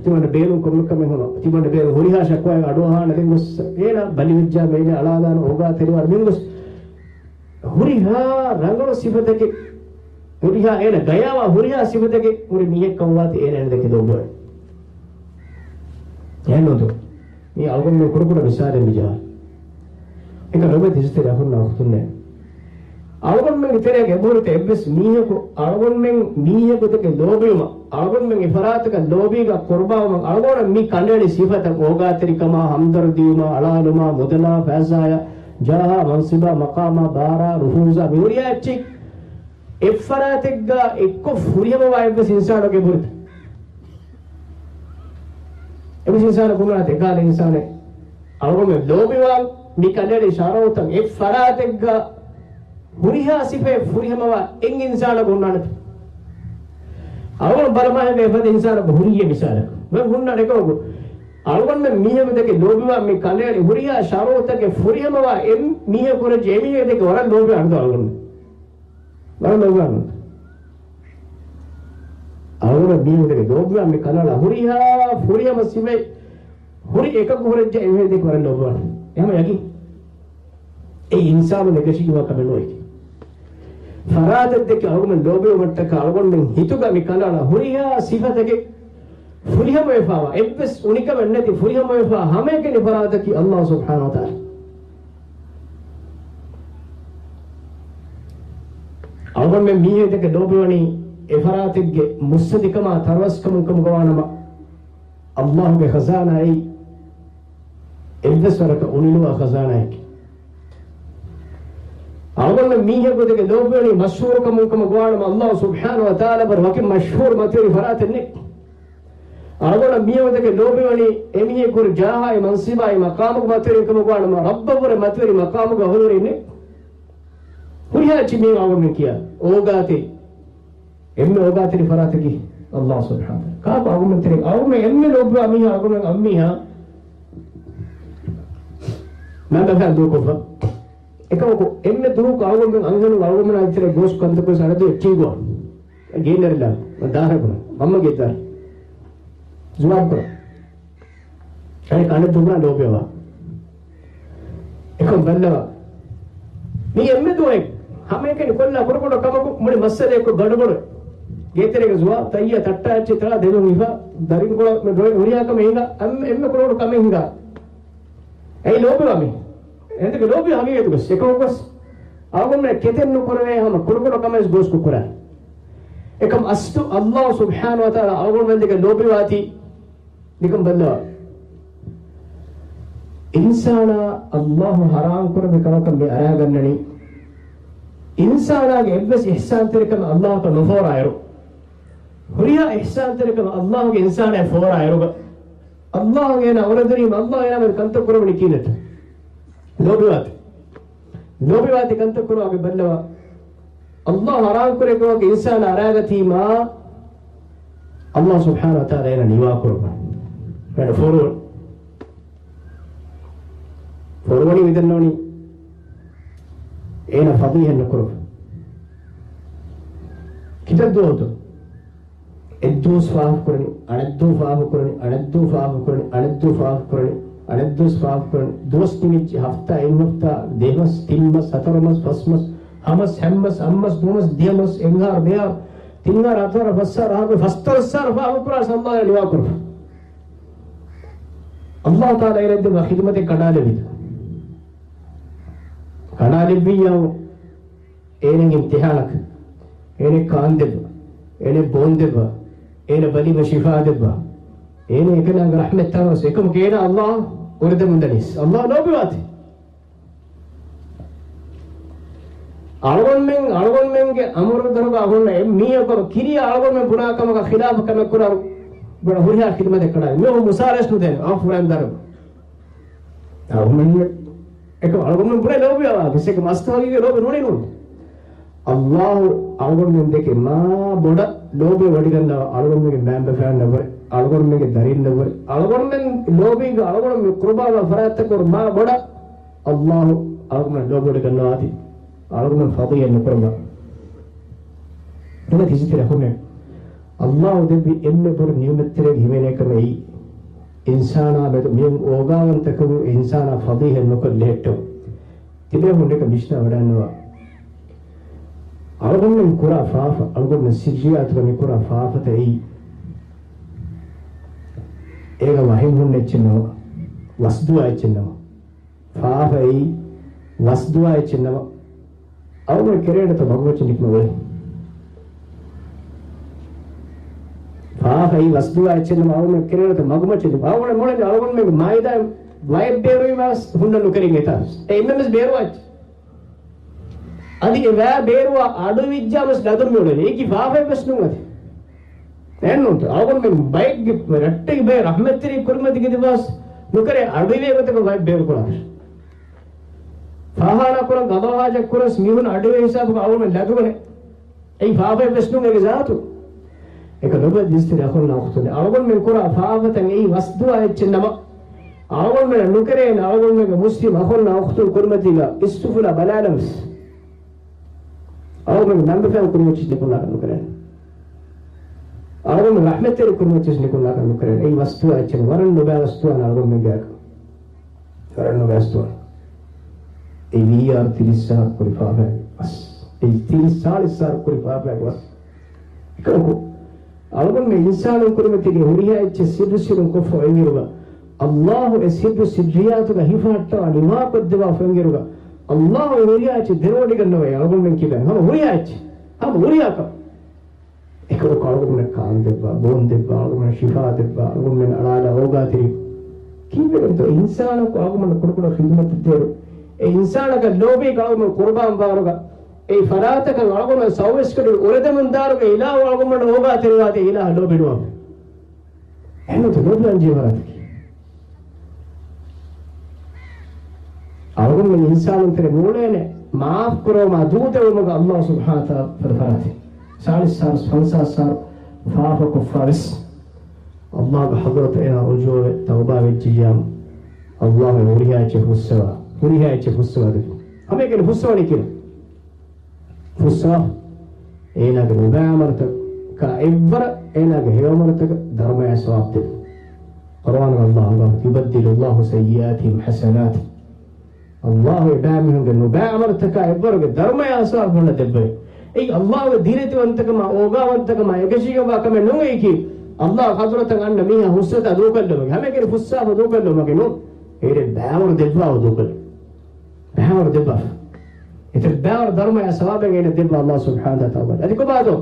ތިމަންނަ ބޭނުން ކޮންމެ ކަމެއް ހުންނަ، ތިމަންނަ ބޭނުން ހުރިހާ ޝަކުވާއެއް އަޑުއަހާނެ. ދެން ގޮސް އޭނާ ބަލިވެއްޖާ އޭނާ އަޅާލާނެ އޯގާތެރިވާނެ. ދެން ގޮސް ހުރިހާ ރަނގަޅު ސިފަތަކެއް، ހުރިހާ އޭނަ ގަޔާވާ ހުރިހާ ސިފަތަކެއް ހުރި މީހެއް ކަމުވާތީ އޭނަ ދެކެ ލޯބިވާނެ. އެހެންނޫންތޯ؟ މީ އަޅުގަނޑުމެން ކުޑަކުޑަ މިސާލެއް މި ޖަހާ. އެކަ ރޮބެ ތިސްތެރި އަޚުންނާ އުޚުތުންނޭ. އަޅުގަނޑުމެންގެ ތެރޭގަ އެބަހުރިތަ އެއްވެސް މީހަކު އަޅުގަނޑުމެން މީހަކު ދެކެ ލޯބިވުމަށް، އަޅުގަނޑުމެން އެފަރާތަކަށް ލޯބީގަ ޤުރުބާވުމަށް އަޅުގަނޑަށް މި ކަނޑައެޅި ސިފަތައް އޯގާތެރިކަމާ، ހަމްދަރްދީވުމާ، އަޅާލުމާ، މުދަލާ، ފައިސާޔާ، ޖާހާ، މަންސަބާ، މަޤާމާ، ބާރާ، ނުފޫޒާ، މި ހުރިހާ އެއްޗެއް އެއްފަރާތެއްގަ އެއްކޮށް ފުރިހަމަވާ އެއްވެސް އިންސާނެއްގެ ބުރިތަ؟ އެއްވެސް އިންސާނެއް ބުނާތަ އެކާލަ އިންސާނެއް އަޅުގަނޑުމެން ލޯބިވާން މި ކަނޑައެޅި ޝަރަފުތައް އެއްފަރާތެއްގަ ހުރިހާ ސިފައެއް ފުރިހަމަވާ އެއް އިންސާނަކު ހުންނާނެތަ؟ އަޅުގަނޑު ބަލަމާހެން އެފަދަ އިންސާނަކު ހުރިއްޔޭ މިސާލަކަށް. ވެ ހުންނާނެ އެކަމަކު. އަޅުގަނޑުމެން މީހަކު ދެކެ ލޯބިވާ މި ކަނޑައެޅި ހުރިހާ ޝަރަފުތަކެއް ފުރިހަމަވާ އެއް މީހަކު ކުރެއްޖެ އެ މީހެއް ދެކެ ވަރަށް ލޯބިވާނެތަ އަޅުގަނޑު؟ ވަރަށް ލޯބިވާނެ. އަޅުގަނޑު މީހުން ދެކެ ލޯބިވާ މި ކަނޑައަޅާ ހުރިހާ ފުރިހަމަ ސިފައެއް ހުރި އެކަކު ހުރެއްޖެ އެ މީހެއް ދެކެ ވަރަށް ލޯބިވާނެ. އެހެން ޔަގީން. އެ އިންސާނުން އެކަށީގެންވާ ކަމެއް ނޫން. ފަރާތެއް ދެކެ އަޅުގަނޑު ލޯބިވުމަށްޓަކާ އަޅުގަނޑުމެން ހިތުގަ މި ކަނޑައަޅާ ހުރިހާ ސިފަތަކެއް ފުރިހަމަވެފަވާ، އެއްވެސް އުނިކަމެއް ނެތި ފުރިހަމަވެފާ ހަމައެކަނި ފަރާތަކީ ﷲ ސުބްޙާނަހޫ ވަތަޢާލާ. އަޅުގަނޑުމެން މީހެއް ދެކެ ލޯބިވަނީ އެފަރާތެއްގެ މުއްސަދިކަމާ ތަރަވަސްކަމުން ކަމުގަވާނަމަ، އައްލާހުގެ ޚަޒާނާއީ އެއްވެސް ވަރަކަށް އުނިލުވާ ޚަޒާނާއެކޭ. އަޅުގަނޑު މީހެއްގެ ގޮތެއްގެ ލޯބިވަނީ މަޝްހޫރުކަމުން ކަމުގަވާނަމަ، އައްލާހު ސުބްޙާނަހު ވަތަޢާލާ ބަރު ވަކި މަޝްހޫރު މަތިވެރި ފަރާތެއް ނެތް. އަޅުގަނޑަށް މިއޮތެކެ ލޯބިވަނީ އެމީހެއްގެ ޖާހާއި މަންސިބާއި މަޤާމުގެ މަތިވެރިކަމުގަ ވާނަމަ، ރައްބަށްވުރެ މަތިވެރި މަޤާމުގަ ހުރެވެނީ. ހުރިހާ އެއްޗެއް މީ އަޅުގަނޑުމެން ކިޔާ އޯގާތެއް އެންމެ އޯގާތެރި ފަރާތަކީ އައްލާހު ސުބްޙާނަހު ވަތަޢާލާ. ކާކު އަޅުގަނޑުމެން ތެރެއިން އަޅުގަނޑުމެން އެންމެ ލޯބިވާ މީހާ އަޅުގަނޑުމެން އަންމީހާ މަންބަފައިން ދޫކޮށްފަ. އެކަމަކު އެންމެ ދުވަހަކު އަޅުގަނޑުމެން އަންހެނުން އަޅުގަނޑުމެން އަތްތެރޭ ގޯސް ކަންތައް ކޮށް އަނެއް ދުވަހު އެއްޗެއް ގޮވާ. ގޭންދަރިލާ ދާހަކުން މަންމަގެ ދާ ޖުވާބު ކުރާ. އަނެއް ކަނޑެއް ދުންނާ ލޯބިވާ. އެކަން ބައްލަވާ. މީ އެންމެ ދުވަހެއް ހަމައެކަނި ކޮށްލާ ކުޑަކުޑަ ކަމަކު މުޅި މައްސަލައަކު ގަޑުބަޑު. ގޭތެރޭގަ ޒުވާ ތައްޔާ ތައްޓާ އެއްޗެއް ތަޅާ ދެލުން ހިފާ ދަރިން ކޮޅަށް މެ ޑޮއެ ހުރިހާ ކަމެއް ހިނގާ. އެންމެ ކުޑަކުޑަ ކަމެއް ހިނގާ. އެއީ ލޯބިވާ މީ. އެނދުގެ ލޯބި ހަގީގަތުގަސް އެކަމަކުވެސް އަޅުގަނޑުމެން ކެތެއް ނުކުރެވޭ ހަމަ ކުޑަކުޑަ ކަމެއް ގޯސްކޮށް ކުރާ. އެކަމް އަސްލު އައްލާހު ސުބްޙާނަހު ވަތަޢާލާ އަޅުގަނޑުމެން ދެކެ ލޯބިވާތީ ނިކަން ބައްލަވާ. އިންސާނާ އައްލާހު ޙަރާމް ކުރެއްވި ކަމަކަށް މި އަރާގަންނަނީ، އިންސާނާގެ އެއްވެސް އިޙްސާންތެރިކަމެއް އައްލާހުއަކަށް ނުފޯރާއިރު، ހުރިހާ އިޙްސާންތެރިކަމެއް އައްލާހުގެ އިންސާނާއަށް ފޯރާއިރުގަ، އައްލާހު އޭނާ އުރެދުނީމަ އައްލާހު އޭނާ މެދު ކަންތައް ކުރެވުނީ ކިހިނެއްތަ؟ ލޯބިވާތި. ލޯބިވާތި ކަންތައް ކުރުމުގެ ބައްލަވާ. އައްލާހު ޙަރާމް ކުރެއްވި ކަމަކަށް އިންސާނާ އަރާގަތީމާ، އައްލާހު ސުބްޙާނަހު ވަތަޢާލާ އޭނާ ނިވާކުރުމަށް އޭނާ ފޮރުވަން. ފޮރުވަނީ މިދަންނަވަނީ އޭނާ ފަޟީޙަތް ނުކުރުމަށް. ކިތައް ދުވަހުތޯ؟ އެއްދުވަސް ފާހަގަކުރަނީ، އަނެއްދުވަސް ފާހަގަކުރަނީ، އަނެއްދުވަސް ފާހަގަކުރަނީ، އަނެއްދުވަސް ފާހަގަކުރަނީ، ދުވަސް ނިމިއްޖެ، ހަފްތާ، އެއް ހަފްތާ، ދެމަސް، ތިން މަސް، ހަތަރު މަސް، ފަސް މަސް، ހަ މަސް، ހަ މަސް، ދުވަސް، ދިޔަ މަސް، އެއްއަހަރު، ދެއަހަރު، ތިންއަހަރު، ހަތަރު، ފަސްއަހަރު، ހަ މަސް، ފަސްދޮޅަސް އަހަރު ފާހަގަކުރާ ސައްލާހު ނިވާކުރު. އައްލާހު ތަޢާލާ އޭނަ ދެއްވާ ޚިދުމަތެއް ކަނޑާލެވި. ކަނޑާލެއްވިއްޔާ އޭނަ އިމްތިޙާނަކަށް، އޭނަ ކާންދެއްވާ، އޭނަ ބޯންދެއްވާ، އޭނަ ބަލީމަ ޝިފާ ދެއްވާ، އޭނަ އެކަނި ރަޙްމަތްތައް ވެސް އެކަމަކު އޭނަ އައްލާހު އުރެދެމުންދަނީސް، އައްލާހު ލޯބިވާތި. އަޅުގަނޑުމެން، އަޅުގަނޑުމެންގެ އަމުރު ދަރުގަ ހުންނަ އެ މީހަކު ކިރިޔާ އަޅުގަނޑުމެން ބުނާ ކަމަކަށް ޚިލާފު ކަމެއް ކުރާ ބުނާ ހުރިހާ ޚިދުމަތެއް ކަނޑާ މީހުން މުސާރަސް ނުދޭނެ އާ ފުރާން ދަރު. އަޅުގަނޑުމެން އެކަމް އަޅުގަނޑުމެން ބުނެ ލޯބިވާ ކިސެކަ މަސްތަވަގީގެ ލޯބި ނޫނީ ނޫން. އައްލާހު އަޅުގަނޑުމެން ދެކެ މާ ބޮޑަށް ލޯބި ވޮޑިގަންނަވާ އަޅުގަނޑުމެންގެ މައިންބަފައިންނަށްވުރެ، އަޅުގަނޑުމެންގެ ދަރިންނަށްވުރެ، އަޅުގަނޑުމެން ލޯބީގެ އަޅުގަނޑުމެން މި ޤުރުބާވާ ފަރާތްތަކުރު މާ ބޮޑަށް އައްލާހު އަޅުގަނޑުމެން ލޯބި ވޮޑިގަންނަވާތީ އަޅުގަނޑުމެން ފަޟީޙަތް ނުކުރައްވާ. އެނގޭތީ ތި ސިތި ރަހުމެ. އައްލާހު ދެއްވި އެންމެ ބޮޑު ނިޢުމަތްތެރި ހިމެނޭ ކަމެއް އެއީ، އިންސާނާ މެދު މިއޮތް އޯގާވަންތަކަމުގެ އިންސާނާ ފަޟީޙަތް ނުކޮށް ލެހެއްޓުން. ތިބޭފުޅުން އެކަން ވިސްނާ ވަޑައިގަންނަވާ. އަޅުގަނޑުމެން ކުރާ ފާފަ، އަޅުގަނޑުމެން ސިއްރިއްޔާތުގަ މި ކުރާ ފާފަތައް އެއީ، އޭގަ ވަހެއް ހުންނަ އެއްޗެއް ނަމަ، ވަސްދުވާ އެއްޗެއް ނަމަ. ފާފައީ ވަސްދުވާ އެއްޗެއް ނަމަ، އަޅުގަނޑު ކެރޭނެތަ މަގުމައްޗަށް ނިކުމެވޭ. ފާފައީ ވަސްދުވާ އެއްޗެއް ނަމަ، އަޅުގަނޑު ކެރޭނެތަ މަގުމައްޗަށް ނިކުމެވޭ. އަޅުގަނޑު މޮޅެން އަޅުގަނޑުމެން މާއިދާ ވައެއް ބޭރުވީމަސް ހުންނަ ނުކެރިން އެތާ. އެ އެންމެންވެސް ބޭރުވާ އެއްޗެއް. އަދި އެ ވައި ބޭރުވާ އަޑު އިވިއްޖާމަސް ލަދުން މިއުޅެނީ. އެއީކީ ފާފައެއް ވެސް ނޫން އަދި. އެއްނޫންތަ؟ އަޅުގަނޑުމެން ބައެއްގެ ރައްޓެއްގެ ބައެއް ރަޙްމަތްތެރި ކުރިމަތިގެ ދިވާސް ނުކެރޭ އަޑު އިވޭ ގޮތަކަށް ވައެއް ބޭރު ކުރާ. ފާހާނާ ކުރަން ގަޟާ ހާޖަތް ކުރަން މީހުން އަޑު އިވޭ ހިސާބުގަ އަޅުގަނޑުމެން ލަދުގަނެ. އެއީ ފާފައެއް ވެސް ނޫން އޭގެ ޒާތު. އެކަ ލޮބުވެތި ދިސްތިރި އަޚުންނާ އުޚްތުން. އަޅުގަނޑުމެން ކުރާ ފާފަތައް އެއީ ވަސްދުވާ އެއްޗެއް ނަމަ، އަޅުގަނޑުމެން ނުކެރޭނެ އަޅުގަނޑުމެންގެ މުސްލިމް އަޚުންނާ އުޚްތުން ކުރިމަތީގަ އިސްތުފުލާ ބަލާލަން ވެސް. އަޅުގަނޑުމެން ނަންބެފައިން ކުރިމައްޗަށް ނިކުންނާކަށް ނުކެރޭނެ. އަޅުގަނޑު ރަޙްމަތްތެރި ކުރިމައްޗަށް ނިކުންނާކަށް ނުކެރޭނެ. އެއީ ވަސްދުވާ އެއްޗެއް ނަމަ، ވަރަށް ނުބައި ވަސްދުވާ އަޅުގަނޑުމެންގެ އަކަށް. ވަރަށް ނުބައި ވަސްދުވާ. އެ ވީއާރު ތިރީސް ސާރު ކުރި ފާފައިގެ ވަސް. އެ ތިރީސް ސާޅީސް ސާރު ކުރި ފާފައިގެ ވަސް. އެކަމަކު، އަޅުގަނޑުމެން އިންސާނުން ކުރިމަތީގެ ހުރިހާ އެއްޗެއް ސިއްރު ސިއްރުން ކޮށްފަ އޮތްއިރުގަ، އައްލާހު އެ ސިއްރު ސިއްރިއްޔާތުގަ ހިފަހައްޓަވާ ނިވާކޮށްދެއްވާފަ އޮތްއިރުގަ، އައްލާހު އެ ހުރިހާ އެއްޗެއް ދެރަވޮޑިގަންނަވައި އަޅުގަނޑުމެން ކިބައިން. ހަމަ ހުރިހާ އެއްޗެއް. ހަމަ ހުރިހާ ކަމެއް. އެކަމަކު އަޅުގަނޑަށް ކާން ދެއްވާ، ބޯން ދެއްވާ، އަޅުގަނޑަށް ޝިފާ ދެއްވާ، އަޅުގަނޑުމެން އަޅާލާ އޯގާތެރި. ކީއްވެގެންތޯ އިންސާނަކު އަޅުގަނޑަށް ކުޑަކުޑަ ޚިދުމަތެއް ދޭއިރު، އެ އިންސާނަކަށް ލޯބީގަ އަޅުގަނޑު ޤުރުބާން ވާރުގަ، އެ ފަރާތަކަށް އަޅުގަނޑު ސައުވެސްކަޑި އުރެދެމުން ދާރުގަ އިލާހު އަޅުގަނޑަށް އޯގާތެރިވާތީ އިލާހަށް ލޯބިނުވާ. އެހެންތޯ ލޯބިވާން ޖެހޭ ފަރާތަކީ. އަޅުގަނޑުމެން އިންސާނުން ތެރެ ނޫޅޭނެ މާފް ކުރުމާ ދޫދެވުމުގަ ﷲ ސުބްޙާނަހޫ ވަތަޢާލާ ފަދަ ފަރާތެއް. ސާޅީސް ސާޅީސް ފަންސާސް ސާޅު ފާފަ ކޮށްފަ ވެސް ﷲ ގެ ޙަޟްރަތަށް އޭނާ ރުޖޫޢަވެ ތައުބާ ވެއްޖިއްޔާ، ﷲ އެ ހުރިހާ އެއްޗެއް ފުއްސަވާ، ހުރިހާ އެއްޗެއް ފުއްސަވާ ދެއްވި. ހަމައެކަނި ފުއްސަވަނީ ކިހިނެއް؟ ފުއްސާ، އޭނާގެ ނުބައި ޢަމަލުތަކާ އެއްވަރަށް އޭނާގެ ހެޔޮ ޢަމަލުތަކަށް ދަރުމަޔާ ސަވާބު ދެއްވި. ޤުރުއާނުގަ ﷲ އަންގާ، "يبدل الله سيئاتهم حسنات." ﷲ އެބައިމީހުންގެ ނުބައި ޢަމަލުތަކާ އެއްވަރުގެ ދަރުމަޔާ ސަވާބު ހަނަ ދެއްވައި. އެއީ ﷲ ގެ ދީރިތިވަންތަކަމާ، އޯގާވަންތަކަމާ އެކަށީގެންވާ ކަމެއް ނޫން އެއީކީ، ﷲ ގެ ޙަޟްރަތަށް އަންނަ މީހާ ފުއްސަތާ ދޫކޮށްލުމަކީ، ހަމައެކަނި ފުއްސާފަ ދޫކޮށްލުމަކީ ނޫން. އޭރެ ބައިވަރު ދެއްވާފަ ދޫކޮށްލުން. ބައިވަރު ދެއްވާފަ. އެތައް ބައިވަރު ދަރުމަޔާ ސަވާބެއް އޭނަ ދެއްވާ ﷲ ސުބްޙާނަހޫ ވަތަޢާލާ. އަދި ކޮބާތޯ؟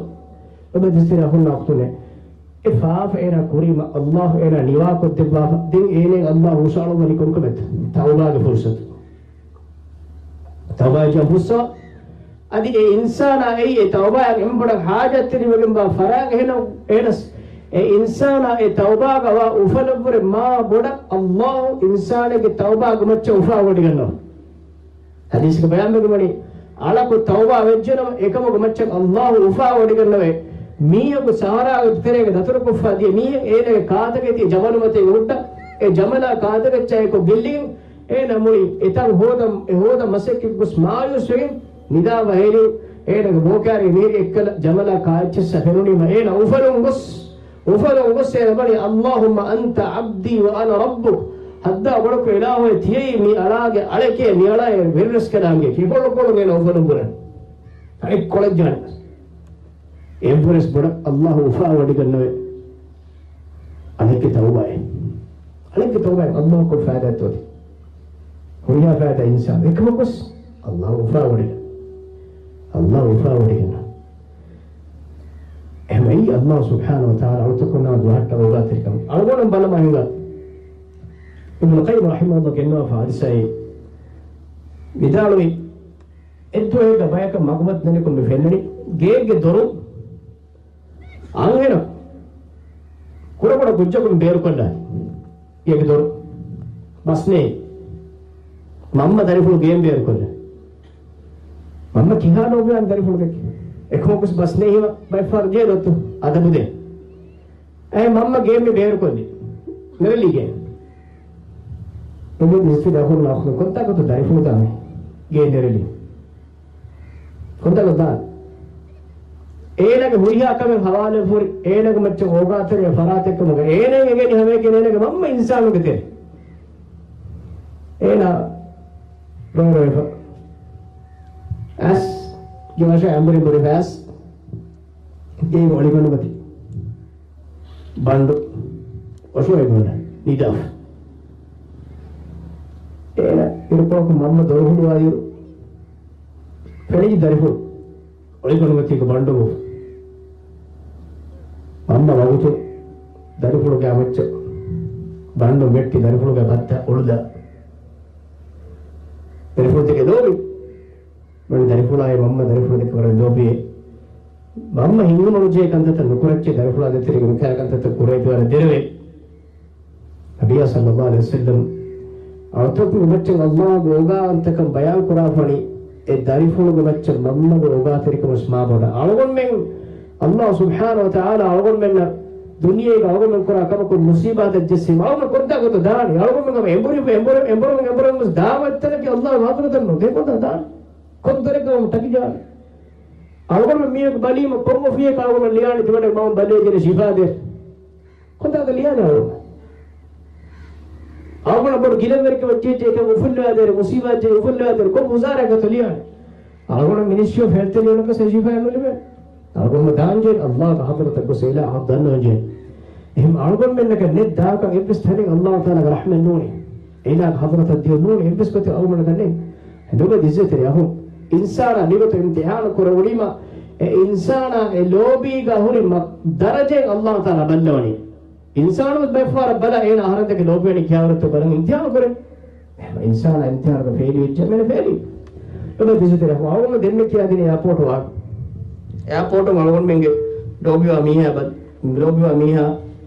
އެބަ ދިސްތިރި އަޚުންނާ އުޚްތުންނޭ. އެ ފާފަ އޭނާ ކުރީމަ ﷲ އޭނާ ނިވާކޮށްދެއްވާފަ. ދެން އޭނައަށް ﷲ ހުށައަޅުއްވަނީ ކޮންކަމެއްތަ؟ ތައުބާގެ ފުރުޞަތު. ތައުބާއަށް ފުއްސާ. އަދި އެ އިންސާނާ އެއީ އެ ތައުބާއަށް އެންމެ ބޮޑަށް ޙާޖަތްތެރިވެގެންވާ ފަރާތް. އެހެން، އެހެނަސް އެ އިންސާނާ އެ ތައުބާގަ ވާ އުފަލަށްވުރެ މާ ބޮޑަށް ﷲ އިންސާނެއްގެ ތައުބާގެ މައްޗަށް އުފާވޮޑިގަންނަވާ. ޙަދީޘްގަ ބަޔާންވެގެންވަނީ، އަޅަކު ތައުބާ ވެއްޖެނަމަ، އެކަމުގެ މައްޗަށް ﷲ އުފާވޮޑިގަންނަވޭ. މީހަކު ސަހަރާގެ ތެރޭގަ ދަތުރުކޮށްފަ ދިޔަ މީހެއް އޭނަގެ ކާތަކެތި ޖަމަލު މަތީގަ ހުއްޓަ، އެ ޖަމަލާ ކާތަކެއްޗާއެކު ގެއްލިގެން، އޭނަ މުޅި އެތަން ހޯދަ، އެ ހޯދަ މަސައްކަތް ގޮސް މާޔޫސްވެގެން ނިދާ ވަހެލި، އޭނަގެ ބޯކާރި މީރި އެއްކަލަ ޖަމަލާ ކާއެއްޗިއްސަށް ފެނުނީމަ އޭނަ އުފަލުން ގޮސް، އުފަލުން ގޮސް އޭނަ ވަނީ، "اللهم أنت عبدي وأنا ربك." ހައްދާ ބޮޑަކު އިލާހުއޭ، ތިޔައީ މި އަޅާގެ އަޅެކޭ، މި އަޅާއޭ ވެރިރަސްކަލާނގެ ކިބޮޅުކޮޅުން އޭނަ އުފަލުން ބުނަން. އަޅެއްކޮޅެއް ޖާނެ. އެއްވެރެސް ބޮޑަށް ﷲ އުފާވޮޑިގަންނަވޭ. އަޅެއްގެ ތައުބާއެއް. އަޅެއްގެ ތައުބާއެއް ﷲ ކޮށް ފައިދާތޯ ތި؟ ހުރިހާ ފައިދާ އިންސާން. އެކަމަކުސް ﷲ އުފާވޮޑިގަން. ﷲ އުފާވޮޑިގަން. އެހެންވެ، ﷲ ސުބްޙާނަހޫ ވަތަޢާލާ އަޅުތަކުންނާ ދުވަހަށްޓަށް އޯގާތެރިކަމަށް އަޅުގަނޑު ބަލަމާ ހިނގާ. އިބްނުލް ޤައްޔިމް ރަޙިމަހުﷲ ގެންނަވާފަ ޙަދީޘެއް ވިދާޅުވި، އެއްދުވަހެއްގަ ބަޔަކަށް މަގުމަތި ދަނިކޮށް މި ފެންނަނީ ގޭގެ ދޮރު އަންހެނަކު ކުޑަކުޑަ ކުއްޖަކުން ބޭރުކޮށްލާ. ގޭގެ ދޮރު ބަސްނޭ. މަންމަ ދަރިފުޅު ގޭން ބޭރުކޮށްލާ. މަންމަ ކިހާ ލޯބިވާން ދަރިފުޅު ދެކެ. އެކަމަކުސް ބަސްނޭހިމަ ބައެއްފަހަރު ގޭ ދޮއްތު އަދަބު ދޭ. އޭ މަންމަ ގޭން މި ބޭރުކޮށްލި. ނެރެލީގެ. އެބަ މިސްތި ދަހުން ނާފުނު ކޮންތާކުތު ދަރިފުޅު ދާމެ. ގޭ ނެރެލީ. ކޮންތާކު ދާން. އޭނަގެ ހުރިހާ ކަމެއް ހަވާލެ ފުރި، އޭނަގެ މައްޗަށް އޯގާތެރި ފަރާތެއްކަމުގަ އޭނަ އެނގެނީ ހަމައެކަނި އޭނަގެ މަންމަ އިންސާނުގެ ތެރެ. އޭނަ ރޮއި ރޮއިފަ. އަސް ގެވަށަ އަނބުރި ބުރިފަ އަސް ގޭގެ އޮޅިގަނޑުމަތީ ބަނޑު އޮށޯއިބުން ނިދާފަ. އޭނަ އިރުކޮޅަކު މަންމަ ދޮރު ހުޅުވާއިރު، ފެނި ދަރިފުޅު އޮޅިގަނޑުމަތީގެ ބަނޑު. މަންމަ ވަގުތު ދަރިފުޅުގެ މައްޗަށް ބަނޑު މެއްޓި ދަރިފުޅުގެ ބައްތަ އުޅުދާ. ދަރިފުޅު ދެކެ ލޯބި. މަން ދަރިފުޅާއި މަންމަ ދަރިފުޅު ދެކެ ވަރަށް ލޯބިއޭ. މަންމަ ހިނގުމަނުޖެހޭ ކަންތައްތައް ނުކުރައްޗޭ، ދަރިފުޅާ ދޭތެރޭގަ މިކަހަލަ ކަންތައްތައް ކުރެވި ވަރަށް ދެރަވޭ. ނަބިއްޔާ ޞައްލައްލާހު ޢަލައިހި ވަސައްލަމް އަޅުތަކުން އުމައްޗަށް ﷲ ގެ އޯގާވަންތަކަން ބަޔާން ކުރާފަނި، އެ ދަރިފުޅުގެ މައްޗަށް މަންމަގެ އޯގާތެރިކަމަށް މާބޮޑަށް. އަޅުގަނޑުމެން ﷲ ސުބްޙާނަހޫ ވަތަޢާލާ އަޅުގަނޑުމެންނަށް ދުނިޔޭގަ އަޅުގަނޑުމެން ކުރާ ކަމަކުން މުޞީބާތެއް ޖެއްސީމަ، އަޅުގަނޑު ކޮންތާކުތަ ދާނީ؟ އަޅުގަނޑުމެން ހަމަ އެނބުރި، އެނބުރި، އެނބުރި، އެނބުރި ދާ ވައްތަނަކީ ﷲ ގެ ޙަޟްރަތަށް ނޫން. ދެން ކޮންތާ ދާނީ؟ ކޮން ދޮރެއްގަ ވަމުން ޓަކި ޖާނީ؟ އަޅުގަނޑުމެން މީހަކު ބަލީމަ ކޮން އޮފީހަކަށް އަޅުގަނޑު ލިޔާނީ ތިމަންނަ މަންމަ ބަލޭ ދޭނެ ޝިފާ ދޭ. ކޮންތާކަށް ލިޔާނެ އަޅުގަނޑު؟ އަޅުގަނޑަށް ބޮޑު ގިލަންވެރިކަމެއް ޖެއްޖެ އެކަން އުފުއްލަވާދޭނެ، މުސީބާތް ޖެއްޖެ އުފުއްލަވާދޭނެ، ކޮން ވުޒާރާއަކަށްތޯ ލިޔާނެ؟ އަޅުގަނޑަށް މިނިސްޓްރީ އޮފް ހެލްތެއް ލިޔުނަކަސް އެ ޝިފާއެއް ނުލިބޭ. އަޅުގަނޑު ދާންޖެހޭ ﷲ ގެ ޙަޟްރަތަށް ގޮސް އިލާހަށް ދަންނަވަންޖެހޭ. އެހެން އަޅުގަނޑުމެންނަކަށް ނެތް ދާކަށް އެއްވެސް ތަނެއް ﷲ ތަޢާލާގެ ރަޙްމަތް ނޫނޭ. އިލާހުގެ ޙަޟްރަތަށް ދިޔަ ނޫން އެއްވެސް ގޮތެއް އަޅުގަނޑަކަށް ނެތް. އެދުގަ ދިއްޒަތެރި އަހު އިންސާނާ މިގޮތަށް އިމްތިޙާނު ކުރެވުނީމަ، އެ އިންސާނާ އެ ލޯބީގަ ހުރި މަ-، ދަރަޖައެއް އައްލާހު ތަޢާލާ ބައްލަވަނީ. އިންސާނު ވެސް ބައެއްފަހަރަށް ބަލާ އޭނާ އަހަރެންދެކެ ލޯބިވަނީ ކިހާވަރެއްތޯ ބަލަން އިމްތިހާނު ކުރޭ. އިންސާނާ އިމްތިހާނުގަ ފެއިލް ވެއްޖެ މެނެ ފެއިލް. އެބަ ތިސުތެރެ އަޅުގަނޑު ދެންމެ ކިޔާދިނީ އެއާޕޯޓު ވާ. އެއާޕޯޓު އަޅުގަނޑުމެންގެ ލޯބިވާ މީހާ ބަ-، ލޯބިވާ މީހާ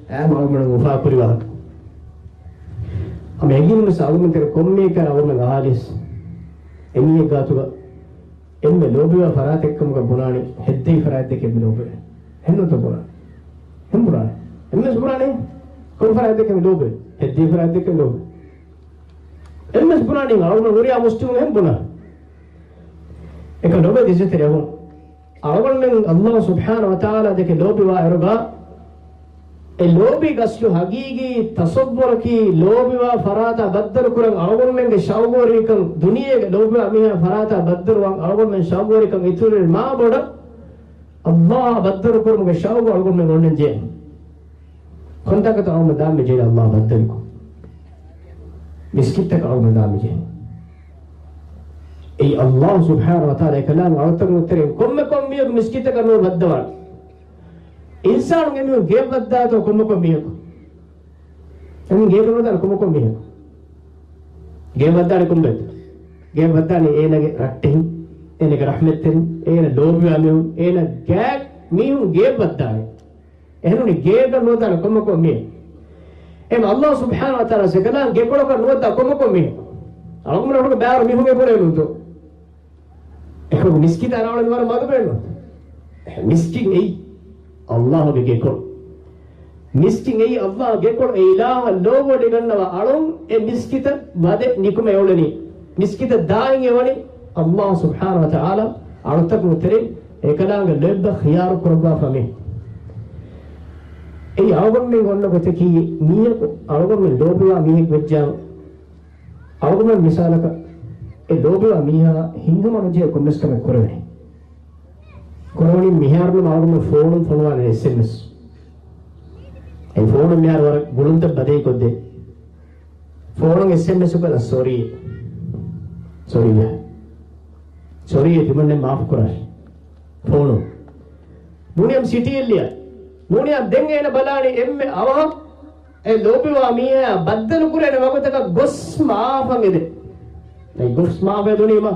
އައިމަ އަޅުގަނޑު އުފާކުރި ވާހަކަ. ހަމަ އެގިން މިސް އަޅުގަނޑު ތެރެ ކޮންމެއަކަށް އަޅުގަނޑު އަހާލިސް އެމީހެއް ގާތުގަ އެންމެ ލޯބިވާ ފަރާތެއްކަމުގަ ބުނާނީ ހެއްދެވި ފަރާތްދެކެ މި ލޯބިވޭ. ހެންނުތަ ބުނާ؟ ހެން ބުނާނެ. ހެންމެސް ބުނާނެ. ކޮން ފަރާތްދެކެ މި ލޯބިވޭ؟ ހެއްދެވި ފަރާތްދެކެ މި ލޯބިވޭ. އެންމެސް ބުނާނީ އަޅުގަނޑު ހުރިހާ މުސްލިމުން ހެން ބުނާ. އެކަ ލޯބި ދިސް ތެރެވުން. އަޅުގަނޑުމެން އައްލާހު ސުބްޙާނަހު ވަތަޢާލާ ދެކެ ލޯބިވާ އިރުގަ، އެ ލޯބި ގަސްލު ހަގީގީ ތަޞައްވުރަކީ ލޯބިވާ ފަރާތާ ބައްދަލުކުރަން އަޅުގަނޑުމެންގެ ޝައުގުވެރިކަން، ދުނިޔޭގެ ލޯބިވާ މީހާ ފަރާތާ ބައްދަލުވާން އަޅުގަނޑުމެން ޝައުގުވެރިކަން އިތުރުވެރި މާ ބޮޑަށް އައްލާހާ ބައްދަލުކުރުމުގެ ޝައުގު އަޅުގަނޑުމެން އޮންނަން ޖެހޭ. ކޮންތާކަތަ އަޅުގަނޑު ދާން މި ޖެހޭ އައްލާހާ ބައްދަލުކޮށް؟ މިސްކިތްތަކަށް އަޅުގަނޑު ދާން މި ޖެހޭ. އެއީ އައްލާހު ސުބްޙާނަހު ވަތަޢާލާ އެކަލާނގެ އަޅުތަކުން ތެރެއިން ކޮންމެ ކޮން މީހަކު މިސްކިތަކަށް ނުވަތަ ވައްދަވާނެ. އިންސާނުން އެމީހުން ގެއަށް ވައްދާތޯ ކޮންމެ ކޮން މީހަކު؟ އެމީހުން ގެއަށް ނުވަތަ ކޮންމެ ކޮން މީހަކު؟ ގެއަށް ވައްދާނީ ކޮންބައެއްތަ؟ ގެއަށް ވައްދާނީ އޭނާގެ ރައްޓެހިން، އޭނާގެ ރަޙްމަތްތެރިން، އޭނާ ލޯބިވާ މީހުން، އޭނާ ގާތް މީހުން ގެއަށް ވައްދާނީ. އެހެންނޫނީ ގޭގަ ނުވަތަ ކޮންމެ ކޮން މީހެއް. އެހެން އައްލާހު ސުބްޙާނަހު ވަތަޢާލާ އެކަލާނގެ ކޮޅަކަށް ނުވަތަ ކޮންމެ ކޮން މީހެއް. އަޅުގަނޑު ބައިވަރު މީހުންގެ ކޮޅެއް ނޫންތޯ. އެކަމަކު މިސްކިތަށް އަރާނެ ވަރަށް މަދު ބޭނުން. މިސްކިތް އެއީ އައްލާހުގެ ގެކޮޅު. މިސްކިތް އެއީ އައްލާހުގެ ގެކޮޅު. އެ އިލާހަށް ލޯބިވޮޑިގަންނަވާ އަޅުން އެ މިސްކިތަށް ވަދެ ނިކުމެ އުޅެނީ. މިސްކިތަށް ދާއިން އެވަނީ އައްލާހު ސުބްޙާނަހު ވަތަޢާލާ އަޅުތަކުން ތެރެއިން އެކަލާނގެ ލޯތްބަށް ޚިޔާރު ކުރައްވާފަ މީ. އެއީ އަޅުގަނޑުމެން އޮންނަ ގޮތަކީ މީހަކު އަޅުގަނޑުމެން ލޯބިވާ މީހެއް ވެއްޖާ އަޅުގަނޑުމެން މިސާލަކަށް އެ ލޯބިވާ މީހާ ހިތްހަމަ ނުޖެހޭ ކޮންމެސް ކަމެއް ކުރެވެނީ. ކުރެވެނީ މިހާރު އަޅުގަނޑުމެން ފޯނުން ފޮނުވާނެ އެސްއެމްއެސް. އެ ފޯނުން މިހާރު ވަރަށް ގުޅުންތައް ބަދަހި ކޮށްދޭ. ފޯނުން އެސްއެމްއެސް ކޮށްލާ ސޮރީ. ސޮރީ. ސޮރީ ތިމަންނެ މާފު ކުރާށި. ފޯނު. ނޫނީ ސިޓީއެއް ލިޔާ. ނޫނީ ދެން އޭނަ ބަލާނީ އެންމެ އަވަހަށް އެ ލޯބިވާ މީހާ ބައްދަލު ކުރޭނެ ވަގުތަކަށް ގޮސް މާފަށް އެދެން. އެ ގޮސް މާފަށް އެދުނީމަ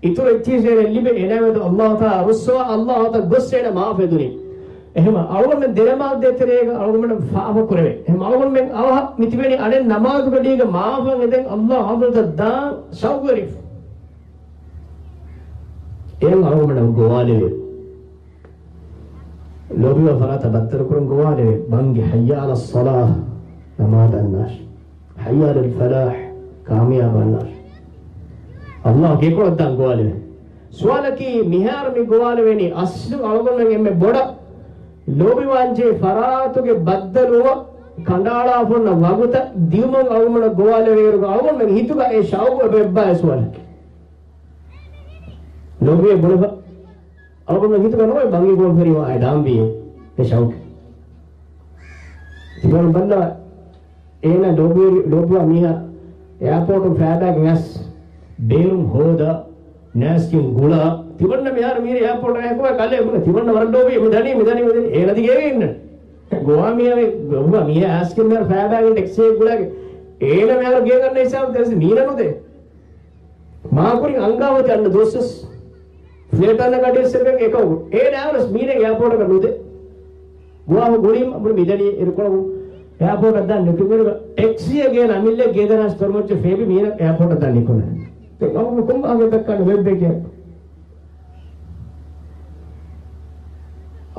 އިތުރު އެއްޗިހި އޭނަ ލިބޭ އޭނާ މެދު އައްލާހު ތަޢާލާ ރުއްސަވާ އައްލާހު ތަޢާލާ ގޮސް އޭނަ މާފަށް އެދުނީ. އެހެންވީމަ އަޅުގަނޑުމެން ދެނަމާދޭ ތެރޭގަ އަޅުގަނޑުމެން ފާފަ ކުރެވޭ. އެހެން އަޅުގަނޑުމެން އަވަހަށް މި ތިބެނީ އަނެއް ނަމާދުގަޑީގަ މާފަށް އެދެން އައްލާހު ޙަޟްރަތަށް ދާން ޝައުގުވެރިވެ. އެހެން އަޅުގަނޑުމެން ގޮވާލެވޭ. ލޯބިވާ ފަރާތަށް ބައްދަލުކުރަން ގޮވާލެވޭ. ބަންގި ޙައްޔަ ޢަލައްޞަލާ، ނަމާދަށް އަންނާށި. ޙައްޔަ ޢަލަލް ފަލާޙް، ކާމިޔާބަށް އަންނާށި. އައްލާހު ގެކޮޅަށް ދާން ގޮވާލެވޭ. ސުވާލަކީ މިހާރު މި ގޮވާލެވޭނީ އަސްލު އަޅުގަނޑުމެން އެންމެ ބޮޑަށް ލޯބިވާންޖެހޭ ފަރާތުގެ ބައްދަލުވުމަށް ކަނޑައަޅާފަ އޮންނަ ވަގުތަށް ދިއުމަށް އަޅުގަނޑުމެން ގޮވާލެވޭއިރު އަޅުގަނޑުމެން ހިތުގަ އެ ޝައުގު އެބަ އެއްބާ އެ ސުވާލަކީ. ލޯބިވޭ ބުނެފަ. އަޅުގަނޑު ހިތުގަ ނޯވޭ ބަންގި ގޮވަން ފެރިވާ އެ ދާންވީ އެ ޝައުގު. ތިބަން ބައްލަ އޭނަ ލޯބިވެރި-، ލޯބިވާ މީހާ އެއާޕޯޓުން ފައިބާގެން އައިސް ބޭރުން ހޯދާ، ނޭސްކިން ގުޅާ، ތިބަންނަ މިހާރު މީރި އެއާޕޯޓު އެހެކުވާ ކަލޭ ބުނެ ތިބަންނަ ވަރަށް ލޯބި މި ދަނީ، މި ދަނީ، މި ދަނީ. އޭނަ ދިގޭގެ އިންނަ. ގޮވާ މީހާ، ގޮވާ މީހާ އައިސްކިން މިހާރު ފައިބާގެން ޓެކްސީއެއް ގުޅާގެ އޭނަ މިހާރު ގޭގަ އަންނަ ހިސާބު ދެސް މީނަ ނުދޭ. މާކުރިން އަންގާވަތި އަންނަ ދުވަސްވެސް ފްލެޓް އަންނަ ގަޑިއެއްސެއްގެ އެކަމަކު އޭނާ އަވަސް މީނަ އެއާޕޯޓަކަށް ނުދޭ. ގޮވާފަ ގުޅީމަ ބުނި މިދަނީ އިރުކޮޅަކު އެއާޕޯޓަށް ދާން ނިކުމެރުގަ ޓެކްސީއެއް ގޭނަ އަމިއްލަ ގޭދަރާސް ތޮރުމައްޗަށް ފޭބި މީނަ އެއާޕޯޓަށް ދާން ނިކުމެ. ދެން އަވަހަށް ކޮން ވާހަކައެއް ދައްކާނެ ވެއްބެކޭ.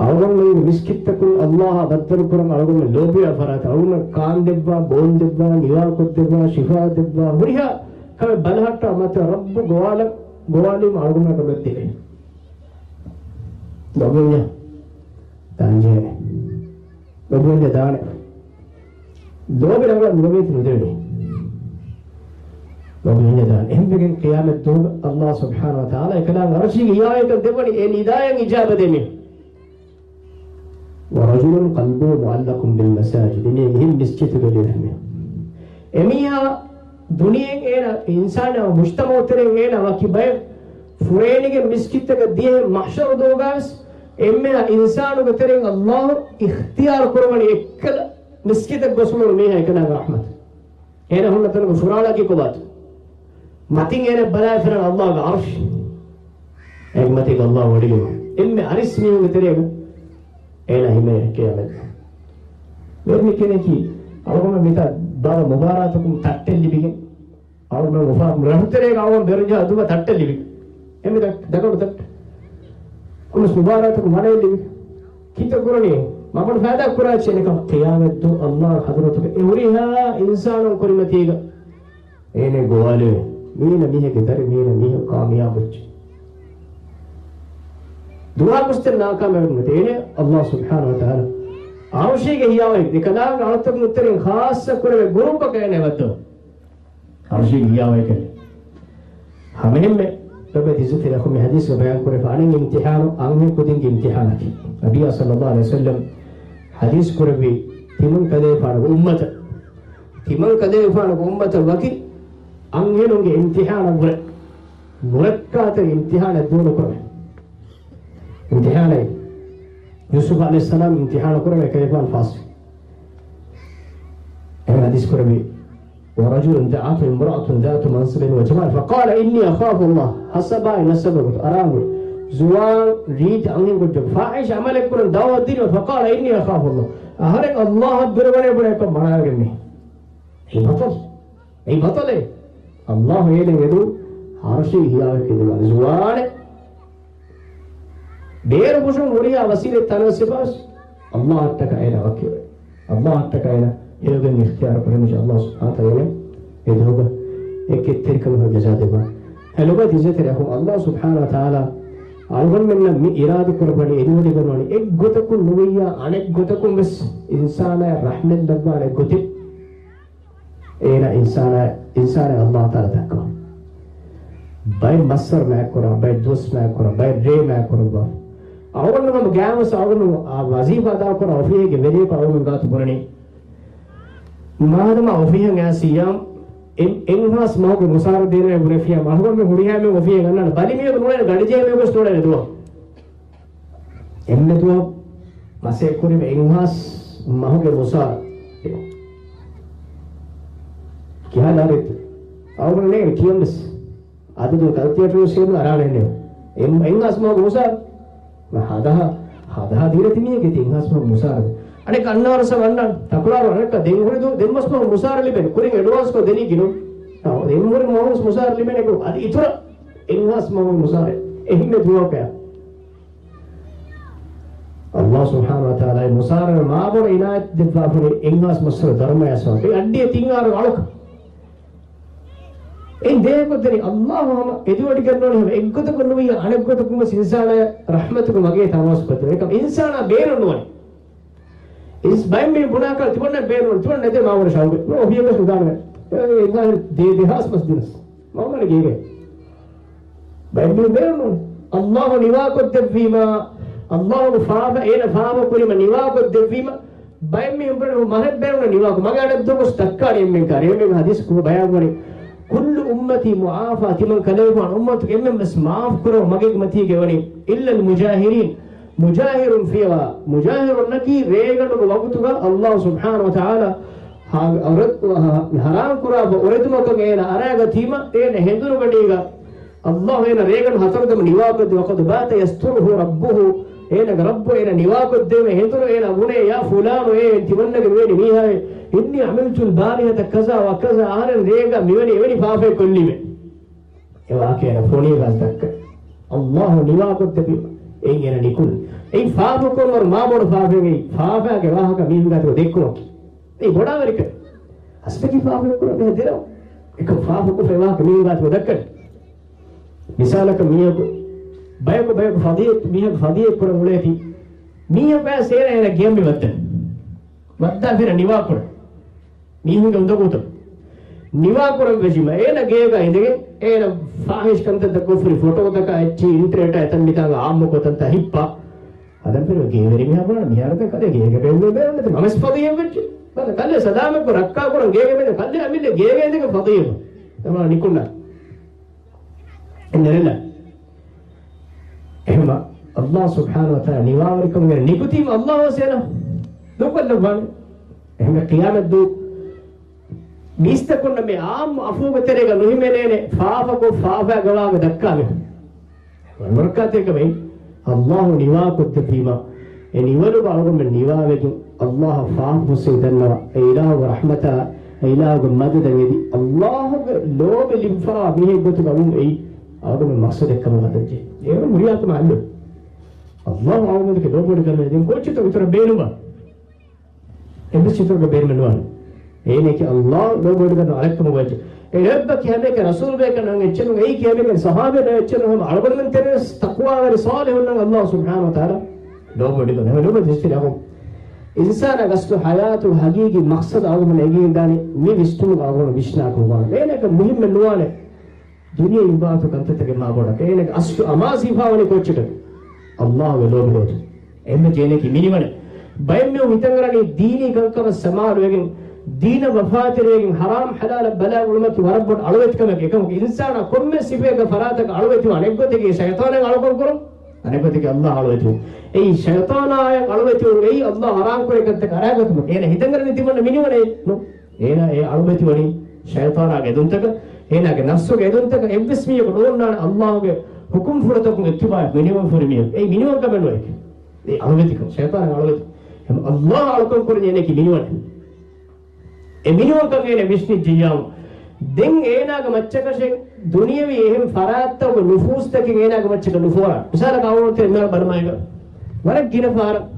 އަޅުގަނޑުމެން މިސްކިތްތަކުން އައްލާހާ ބައްދަލުކުރަން އަޅުގަނޑުމެން ލޯބިވާ ފަރާތަށް އަޅުގަނޑުމެން ކާން ދެއްވާ، ބޯން ދެއްވާ، ނިވާކޮށް ދެއްވާ، ޝިފާ ދެއްވާ، ހުރިހާ ކަމެއް ބަލަހައްޓާ މަތަ ރައްބު ގޮވާލަ-، ގޮވާލީމަ އަޅުގަނޑުމެން ކަމެއް ދެވޭ. ލޯބިވެންޏާ ދާންޖެހޭނެ. ލޯބިވެންޏާ ދާނެ. ލޯބި ރަނގަޅަށް ނުލޯބިވީތީ ނުދެވެނީ. ލޯބިވެންޏާ ދާނެ. އެހެންވެގެން ޤިޔާމަތް ދުވަހު އައްލާހު ސުބްޙާނަހު ވަތަޢާލާ އެކަލާނގެ ޢަރުޝީގެ ހިޔާވައިގަ ދެއްވަނީ އެ ނިދާޔަށް އިޖާބަ ދޭ މީހުން. ورجل قلبه معلق بالمساجد. މި އެހެން މިސްކިތުގަ ލިޔެފަ މީހުން. އެމީހާ ދުނިޔެއިން އޭނަ އިންސާނާ މުޖްތަމަޢު ތެރެއިން އޭނަ ވަކި ބައެއް ފުރޭނިގެ މިސްކިތްތަކަށް ދިޔަހެން މަޙްޝަރު ދުވަހުގަވެސް އެންމެހާ އިންސާނުގެ ތެރެއިން ﷲ އިޚްތިޔާރު ކުރައްވަނީ އެއްކަލަ މިސްކިތަށް ގޮސްފުޅު މީހާ އެކަލާގެ ރަޙްމަތު. އޭނަ ހުންނަ ތަނުގެ ފުރާޅަކީ ކޮބާތަ؟ މަތިން އޭނަ ބަލާފިރާން ﷲ ގެ ޢަރުޝް. އޭގެ މަތީގަ ﷲ ވޮޑިގެން. އެންމެ އަރިސް މީހުންގެ ތެރޭގަ އޭނަ ހިމޭ ކިޔަމެއް. ވެރި ކެނެކީ އަޅުގަނޑު މިތާ ބާރަ މުބާރާތަކުން ތައްޓެއް ލިބިގެން. އަޅުގަނޑު އުފާ ރަށުތެރޭގަ އަޅުގަނޑު ބެރުންޖާ ދުވަ ތައްޓެއް ލިބި. އެންމެ ދަ-، ދަގަނޑު ތައްޓެއް. ކުނުސް މުބާރާތަކުން ވަނައެއް ލިބި. ކިތައް ކުރަނީ؟ މަގުން ފައިދާ ކުރާ ޗެނެކަ ޤިޔާމަތްދު ﷲ ޙަޟްރަތުގަ އެ ހުރިހާ އިންސާނުން ކުރިމަތީގަ އޭނަ ގޮވާލެވޭ. މީނަ މީހެއްގެ ދަރި، މީނަ މީހަކު ކާމިޔާބު ވެއްޖެ. ދުވާކުސްތެއް ނާކާމިޔާބު ނުވެތެ. އޭނަ ﷲ ސުބްޙާނަހޫ ވަތަޢާލާ ޢަރުޝީގެ ހިޔާވަހި އެކަލާނގެ އަޅުތަކުން ތެރެއިން ޚާއްޞަ ކުރެވޭ ގުރޫޕަކަށް އޭނަ ވައްދަވަ. ޢަރުޝީގެ ހިޔާވަހިކަން. ހަމައެހެންމެ ރަބޭ ތިޒުތިރި އަޚު މި ޙަދީޘްގަ ބަޔާން ކުރެފަ އަނެއް އިމްތިޙާނު އަންހެން ކުދިންގެ އިމްތިޙާނަކީ. ނަބިއްޔާ ޞައްލައްލާހު ޢަލައިހި ވަސައްލަމް ޙަދީޘް ކުރެއްވި ތިމަން ކަލޭފާނުގެ އުއްމަތަށް، ތިމަން ކަލޭފާނުގެ އުއްމަތަށް ވަކި އަންހެނުންގެ އިމްތިޙާނަށްވުރެ ނުރައްކާތެރި އިމްތިޙާނެއް ދޫނުކުރެވޭ. އިމްތިޙާނެއް. ޔޫސުފް ޢަލައިހިއްސަލާމް އިމްތިޙާނު ކުރެވޭ ކަލޭފާނު ފާސް. އެހެން ޙަދީޘް ކުރެއްވި. ورجل دعته امرأة ذات منصب وجمال فقال إني أخاف الله. ހަސަބާއި ނަސަބަކު އަރާގު ޒުވާން ރީތި އަންހެން ކުއްޖަކު ފާޙިޝް ޢަމަލެއް ކުރަން ދަޢުވަތް ދިނީމަ فقال إني أخاف الله. އަހަރެން ﷲ އަށް ބިރުގަނެ ބުނެ ކޮށް މަނާވެގެން މީ. އެއީ ބަޠަލު. އެއީ ބަޠަލެއް. ﷲ އޭނަ އެދު ޢަރުޝީ ހިޔާވެ ކެދުމަ ޒުވާނެއް. ބޭރު ފުށުން ހުރިހާ ވަސީލަތް ތަނަވަސް ސިފަވެސް ﷲ އަށްޓަކާ އޭނަ ވަކިވެ. ﷲ އަށްޓަކާ އޭނަ ހެޔޮގެން އިޚްތިޔާރު ކުރެއްވިއްޔާ ﷲ ސުބްޙާނަހޫ ވަތަޢާލާ އެ ދުވަހުގަ އެ ކެތްތެރިކަމުގެ ޖަޒާ ދެއްވާ. އެ ލޮބުވެތި އިއްޒަތްތެރި އަޚުން، ﷲ ސުބްޙާނަހޫ ވަތަޢާލާ އަޅުގަނޑުމެންނަށް މި އިރާދަ ކުރައްވަނީ އެދިވަޑިގަންނަވަނީ އެއްގޮތަކުން ނުވިއްޔާ އަނެއްގޮތަކުން ވެސް އިންސާނާއަށް ރަޙްމަތް ލައްވާނެ ގޮތެއް. އޭނަ އިންސާނާ، އިންސާނާ ﷲ ތަޢާލާ ދައްކަވާ. ބައެއް މައްސަރު މާތްކުރާ، ބައެއް ދުވަސް މާތްކުރާ، ބައެއް ރޭ މާތްކުރައްވާ. އަޅުގަނޑު ހަމަ ގާމަސް އަޅުގަނޑު އާ ވަޒީފާ އަދާކުރާ އޮފީހެއްގެ ވެރިޔަކު އަޅުގަނޑު ގާތު ބުނަނީ. މާދަމާ އޮފީހަށް އައިސް އިއްޔާ އެ-، އެއްހާސް މަހުގެ މުސާރަ ދޭނަމޭ ބުނެފިއްޔާ، އަޅުގަނޑު މި ހުރިހާ މީހުން އޮފީހަށް އަންނާނެ. ބަލި މީހަކު ނޫޅޭނެ، ގަޑިޖެހޭ މީހަކުވެސް ނޫޅޭނެ ދުވަހު. އެންމެ ދުވަހު މަސޭ ކުރިމަ އެއްހާސް މަހުގެ މުސާރަ. ކިހާ ލާރިތު؟ އަޅުގަނޑު ނޭނގެ ކިޔަން ވެސް. އަދަދު ކަލްކިއޭޓަރު ސޭދު އަރާނެ ނޭ. އެއް-، އެއްހާސް މަހުގެ މުސާރަ. ހަދަހަ، ހަދަހަ ދީރަތި މީހެކޭ ތި އެއްހާސް މަހުގެ މުސާރަ. އަނެއް އަންނާރަސަ ވަންނަން. ތަކުރާރު އަނެއްކަ ދެން ހުރި ދު-، ދެން މަސް މަހު މުސާރަ ލިބެން. ކުރިން އެޑްވާންސް ކޮށް ދެނީ ގިނުން. އާ، ދެން ހުރި މަހު މުސާރަ ލިބެން އެކު. އަދި އިތުރަށް އެއްހާސް މަހު މުސާރަ. އެހެންމެ ދުވަހަކަށް. ﷲ ސުބްޙާނަހޫ ވަތަޢާލާ މުސާރަ މާބޮޑަށް އިނާޔަތް ދެއްވާފަ ހުރި އެއްހާސް މައްސަރު ދަރުމަޔާ ސަވާބު. އައްޑިއަ ތިންއާރު އަޅުކަ. އެއިން ދޭކޮށްދެނީ ﷲ ހަމަ އެދިވަޑިގަންނަވަނީ ހަމަ އެއްގޮތަކުން ނުވިއްޔާ އަނެއްގޮތަކުން ވެސް އިންސާނާ ރަޙްމަތުގެ މަގޭ ތަނަވަސް ކޮށްދެވޭ. އެކަމް އިންސާނާ ބޭނުން ނުވަނީ. އިސް ބައެއް މީހުން ބުނާކަށް ތިބަންނަށް ބޭނުން، ތިބަން ނެތޭ މާބޮޑަށް ޝައުގެއް. އޮފީހަކަށް ނުދާނެ. އެ، އެ، ދެ، ދެހާސް މަސް ދިނަސް. މައުމަން ގޭގެ. ބައެއް މީހުން ބޭނުން. ﷲ ނިވާކޮށްދެއްވީމަ، ﷲ ގެ ފާފަ، އޭނަ ފާފަ ކުރީމަ ނިވާކޮށްދެއްވީމަ، ބައެއް މީހުން ބުނެ މަހެއް ބޭނުން ނިވާކޮށް. މަގޭ އަޑަށް ދުވަސް ދައްކާނެ އެންމެން ކާރި. އެންމެން ޙަދީޘް ކުރު ބަޔާން ވަނީ. كل أمتي معافى، ތިމަން ކަލޭފާނު އުއްމަތުގެ އެންމެން ވެސް މާފް ކުރަމު މަގޭގެ މަތީގެ ވަނީ. إلا المجاهرين، މުޖާހިރުން ފިޔަވާ، މުޖާހިރުންނަކީ ރޭގަނޑުގެ ވަގުތުގަ ﷲ ސުބްޙާނަހޫ ވަތަޢާލާ ހަ-، ހަރާ-، ހަ-، ހަރާން ކުރާ އުރެދުމަކަށް އޭނަ އަރާގަތީމަ، އޭނަ ހެނދުނުގަޑީގަ ﷲ އޭނަ ރޭގަނޑު ހަތަރު ދަމަ ނިވާކޮށްދެ، وقد بات يستره ربه، އޭނަގެ ރައްބު އޭނަ ނިވާކޮށްދެވޭ ހެނދުނު އޭނަ ބުނޭ، يا فلان، އޭ ތިމަންނަގެ މިވެނި މީހާއޭ، إني عملت البارحة كذا وكذا، އަހަރެން ރޭގަ މިވެނި އެވެނި ފާފައެއް ކޮށްލީމޭ. އެ ވާޤިޢާ ފޮނިވާސް ދައްކަ. ﷲ ނިވާކޮށްދެއްވީމަ. އެއިން އޭނަ ނިކުން. އެއި ފާފަކުރުމަށް މާބޮޑު ފާފައެއް އެއީ ފާފައިގެ ވާހަކަ މީހުން ގާތުގަ ދެއްކުމަކީ. އެއީ ބޮޑާވެރިކަން. އަސްލަކީ ފާފަ ކުރަން ބެހޭ ދެރަ. އެކަމް ފާފަކޮށްފައި ވާހަކަ މީހުން ގާތުގަ ދައްކަން. މިސާލަކަށް މީހަކު، ބަޔަކު، ބަޔަކު ފަޟީ، މީހަކު ފަޟީ ކުރަން އުޅޭތީ. މީހަކު އައިސް އޭނަ އޭނަ ގެއަށް މި ވައްދަން. ވައްދާފިރަ ނިވާކުރަން. މީހުންގެ އުނދަގޫތައް ނިވާކުރަން ވެށިމަ، އޭނަ ގޭގަ އިނދެގެން، އޭނަ ފާހިޝް ކަންތައް ދައްކަން ފުރި ފޮޓޯތަކާ އެއްޗި އިންޓަރނެޓާ އެތަން މިތާނގަ އާއްމުކޮށް ތަންތަން ހިއްޕާ. އަދަން ފެރު ގޭވެރި މީހާ ބުނާ މިހާރު ދެން ކަލޭ ގޭގަ ބޭނުމޭ ބޭނުން ނެތި މަވެސް ފަޟީއެއް ވެއްޖެ. ބަލަ ކަލޭ ސަލާމަތްކޮށް ރައްކާ ކުރަން ގޭގަ މެދު ކަލޭ އަމިއްލަ ގޭގަ އިނދެގެން ފަޟީއެއް. ތަމާ ނިކުންނާ. އެންނެރެލާ. އެހެމަ ﷲ ސުބްޙާނަހޫ ވަތަޢާލާ ނިވާވަރިކަމުގެ ނިކުތީމަ ﷲ ވެސް އޭނަ ލޯބިކޮށްލައްވާނެ. އެހެމަ ޤިޔާމަތްދު މީސްތަކުންނަށް މި އާއްމު އަފޫގެ ތެރޭގަ ނުހިމެނޭނެ، ފާފަކޮށް ފާފައިގަ ވާގޮތް ދައްކާ މީހުން. ވަރަކަތެކަމެއް ﷲ ނިވާކޮށްދެއްވީމަ، އެ ނިވަލުގަ އަޅުގަނޑުމެން ނިވާވެގެން ﷲ އަށް ފާފަ ފުއްސެވި ދަންނަވާ، އެ އިލާހުގެ ރަޙްމަތާ، އެ އިލާހުގެ މަދަދަށް އެދި، ﷲގެ ލޯބި ލިބިފައިވާ މީހެއް ގޮތުގަ އަޅުން އެއީ އަޅުގަނޑުމެން މަޤްޞަދެއްކަމަށް ހަދަންޖެހޭ. އޭރު ހުރިހާ ކަމެއް އަލު. ﷲ އަޅުގަނޑުގެ ލޯބިވެރިކަމެއް ދެން ކޯއްޗެއްތޯ އިތުރަށް ބޭނުންވާ؟ އެއްވެސް އިތުރަކަށް ބޭނުމެއް ނުވާނެ. އޭނައަކީ ﷲ ލޯބިވެރިކަން އަޅެއްކަމުގަ ވެއްޖެ. އެ ރައްބަކީ ހަމައެކަނި ރަސޫލުބޭކަން އެއްޗެއް ނޫން، އެއީކީ ހަމައެކަނި ޞަޙާބީން އެއްޗެއް ނޫން، ހަމަ އަޅުގަނޑުމެން ތެރޭވެސް ތަޤްވާވެރި ޞާލިޙުންނަށް ﷲ ސުބްޙާނަހޫ ވަތަޢާލާ ލޯބިވެރިކަން. ހަމަ ލޯބި ދިސްތިރި އަހު. އިންސާނާގެ އަސްލު ޙަޔާތުގެ ހަގީގީ މަޤްޞަދު އަޅުގަނޑުމެން އެނގިގެންދާނީ މި ވިސްނުމުގަ އަޅުގަނޑު ވިސްނާކަމުގަ. އޭނައަކަށް މުހިއްމެއް ނުވާނެ. ދުނިޔެ އިބާދަތު ކަންތައްތަކެއް މާ ބޮޑަކަށް. އޭނަގެ އަސްލު އަމާޒު ހިފާވަނީ ކޯއްޗަކަށް؟ ﷲގެ ލޯބި ހޯދުން. އެންމެ ޖެހޭނެއަކީ މިނިވަނެ. ބައެއް މީހުން ހިތަށް އަރަނީ ދީނީ ކަންކަމަށް ސަމާލުވެގެން، ދީނަށް ވަފާތެރިވެގެން، ޙަރާމް ޙަލާލަށް ބަލާ އުޅުމަކީ ވަރަށް ބޮޑު އަޅުވެތިކަމެކޭ. އެކަމަކު އިންސާނާ ކޮންމެ ސިފައެއްގަ ފަރާތަކަށް އަޅުވެތިވާނެ. އެއްގޮތަކީ ޝައިޠާނާއަށް އަޅުކަން ކުރުން، އަނެއްގޮތަކީ ﷲ އަށް އަޅުވެތިވުން. އެއީ ޝައިޠާނާއަށް އަޅުވެތިވުން، އެއީ ﷲ ޙަރާމް ކުރި ކަންތައް އަރާގަތުމަކީ. އޭނަ ހިތަށް އަރަނީ ތިމަންނަ މިނިވަނެއް ނޫން. އޭނާ އެ އަޅުވެތިވަނީ ޝައިޠާނާގެ އެދުންތަކަށް، އޭނާގެ ނަފްސުގެ އެދުންތަކަށް. އެއްވެސް މީހަކު ނޯންނާނެ ﷲގެ ޙުކުމްފުޅުތަކުން އިއްތިބާޢަށް މިނިވަން ހުރި މީހަކު. އެއީ މިނިވަންކަމެއް ނުވޭ. އެ އަޅުވެތިކަން، ޝައިޠާނާ އަޅުވެތި. އެހެން ﷲ އަޅުކަން ކުރަނީ އޭނައަކީ މިނިވަނެއް. އެ މިނިވަންކަން އޭނަ ވިސްނިއްޖެއްޔާމު، ދެން އޭނާގެ މައްޗަކަށެއް ދުނިޔަވީ އެހެން ފަރާތްތަކުގެ ނުފޫޒުތަކެއް އޭނާގެ މައްޗަކަށް ނުފޯރާ. މިސާލަކަށް އަޅުގަނޑު ތެރެ މިހާރު ބަރުމާއިގަ ވަރަށް ގިނަ ފަހަރަށް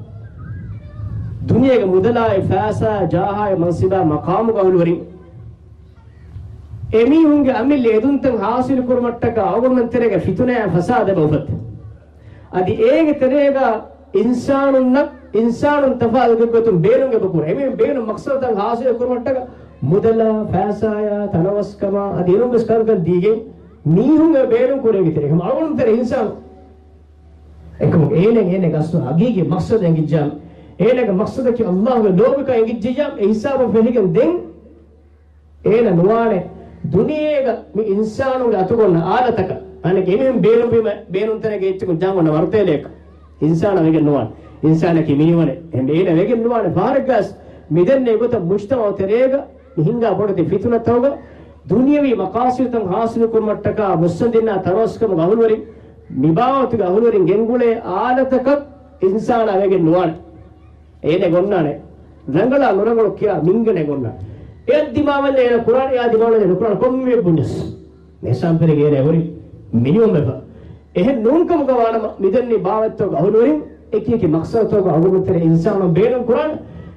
ދުނިޔޭގެ މުދަލާއި ފައިސާ ޖާހާއި މަންސިބާ މަޤާމުގެ އަހުލުވެރިން އެމީހުންގެ އަމިއްލަ އެދުންތައް ހާސިލު ކުރުމަށްޓަކާ އަޅުގަނޑުމެން ތެރޭގަ ފިތުނައާ ފަސާދަ އެބަ އުފައްދޭ. އަދި އޭގެ ތެރޭގަ އިންސާނުންނަށް އިންސާނުން ތަފާތު ގޮތުން ބޭނުން އެބަ ކުރޭ. އެމީހުން ބޭނުން މަޤްޞަދުތައް ހާސިލު ކުރުމަށްޓަކާ މުދަލާ، ފައިސާޔާ، ތަނަވަސްކަމާ އަދި އެނޫންވެސް ކަންކަން ދީގެން މީހުން އެ ބޭނުން ކުރޭ ގިތެރެ. އެކަމަ އަޅުގަނޑު ތެރެ އިންސާނު އެކަމު އޭނަ އޭނަގެ އަސްލު ހަގީގީ މަޤްޞަދު އެނގިއްޖާ، އޭނަގެ މަޤްޞަދަކީ ﷲގެ ލޯބިކަން އެނގިއްޖިއްޔާ، އެ ހިސާބުން ފެށިގެން ދެން އޭނަ ނުވާނެ ދުނިޔޭގަ މި އިންސާނުންގެ އަތުގަ އޮންނަ އާލަތަކަށް. އަނެއް އެމީހުން ބޭނުންވީމަ، ބޭނުންތެރޭގަ އެއްޗަކުން ޖަން އޮންނަ ވަރުތޭލެއަކަށް. އިންސާނާ ވެގެން ނުވާނެ. އިންސާނަކީ މިނިވަނެއް. އެހެން އޭނަ ވެގެން ނުވާނެ. ފަހަރެއްގަސް މިދެންނެ ގޮތަށް މުޖްތަމަޢު ތެރޭގަ މި ހިންގާ ބޮޑެތި ފިތުނަތަކުގަ ދުނިޔަވީ މަޤާޞިދުތައް ޙާޞިލު ކުރުމަށްޓަކާ މުއްސަނދިންނާ ތަނަވަސްކަމުގެ އަހުލުވެރިން، މިބާވަތުގެ އަހުލުވެރިން ގެންގުޅޭ އާލަތަކަށް އިންސާނާ ވެގެން ނުވާނެ. އޭނަ އޮންނާނެ ރަނގަޅާ ނުރަނގަޅު ކިޔާ މިންގަނޑެއް އޮންނާނެ. އެއަށް ދިމާވެން އޭނަ ކުރާނެ، އެއާ ދިމާވެން ނުކުރާނެ ކޮންމެ ބުނިސް. މި ސާމްޕަރީގަ އޭނަ ހުރި މިނިވަން ވެފަ. އެހެން ނޫންކަމުގަ ވާނަމަ، މިދެންނެވި ބާވަތްތަކުގެ އަހުލުވެރިން އެކި އެކި މަޤްޞަދުތަކުގެ އަޅުގަނޑު ތެރޭ އިންސާނުން ބޭނުން ކުރާނެ.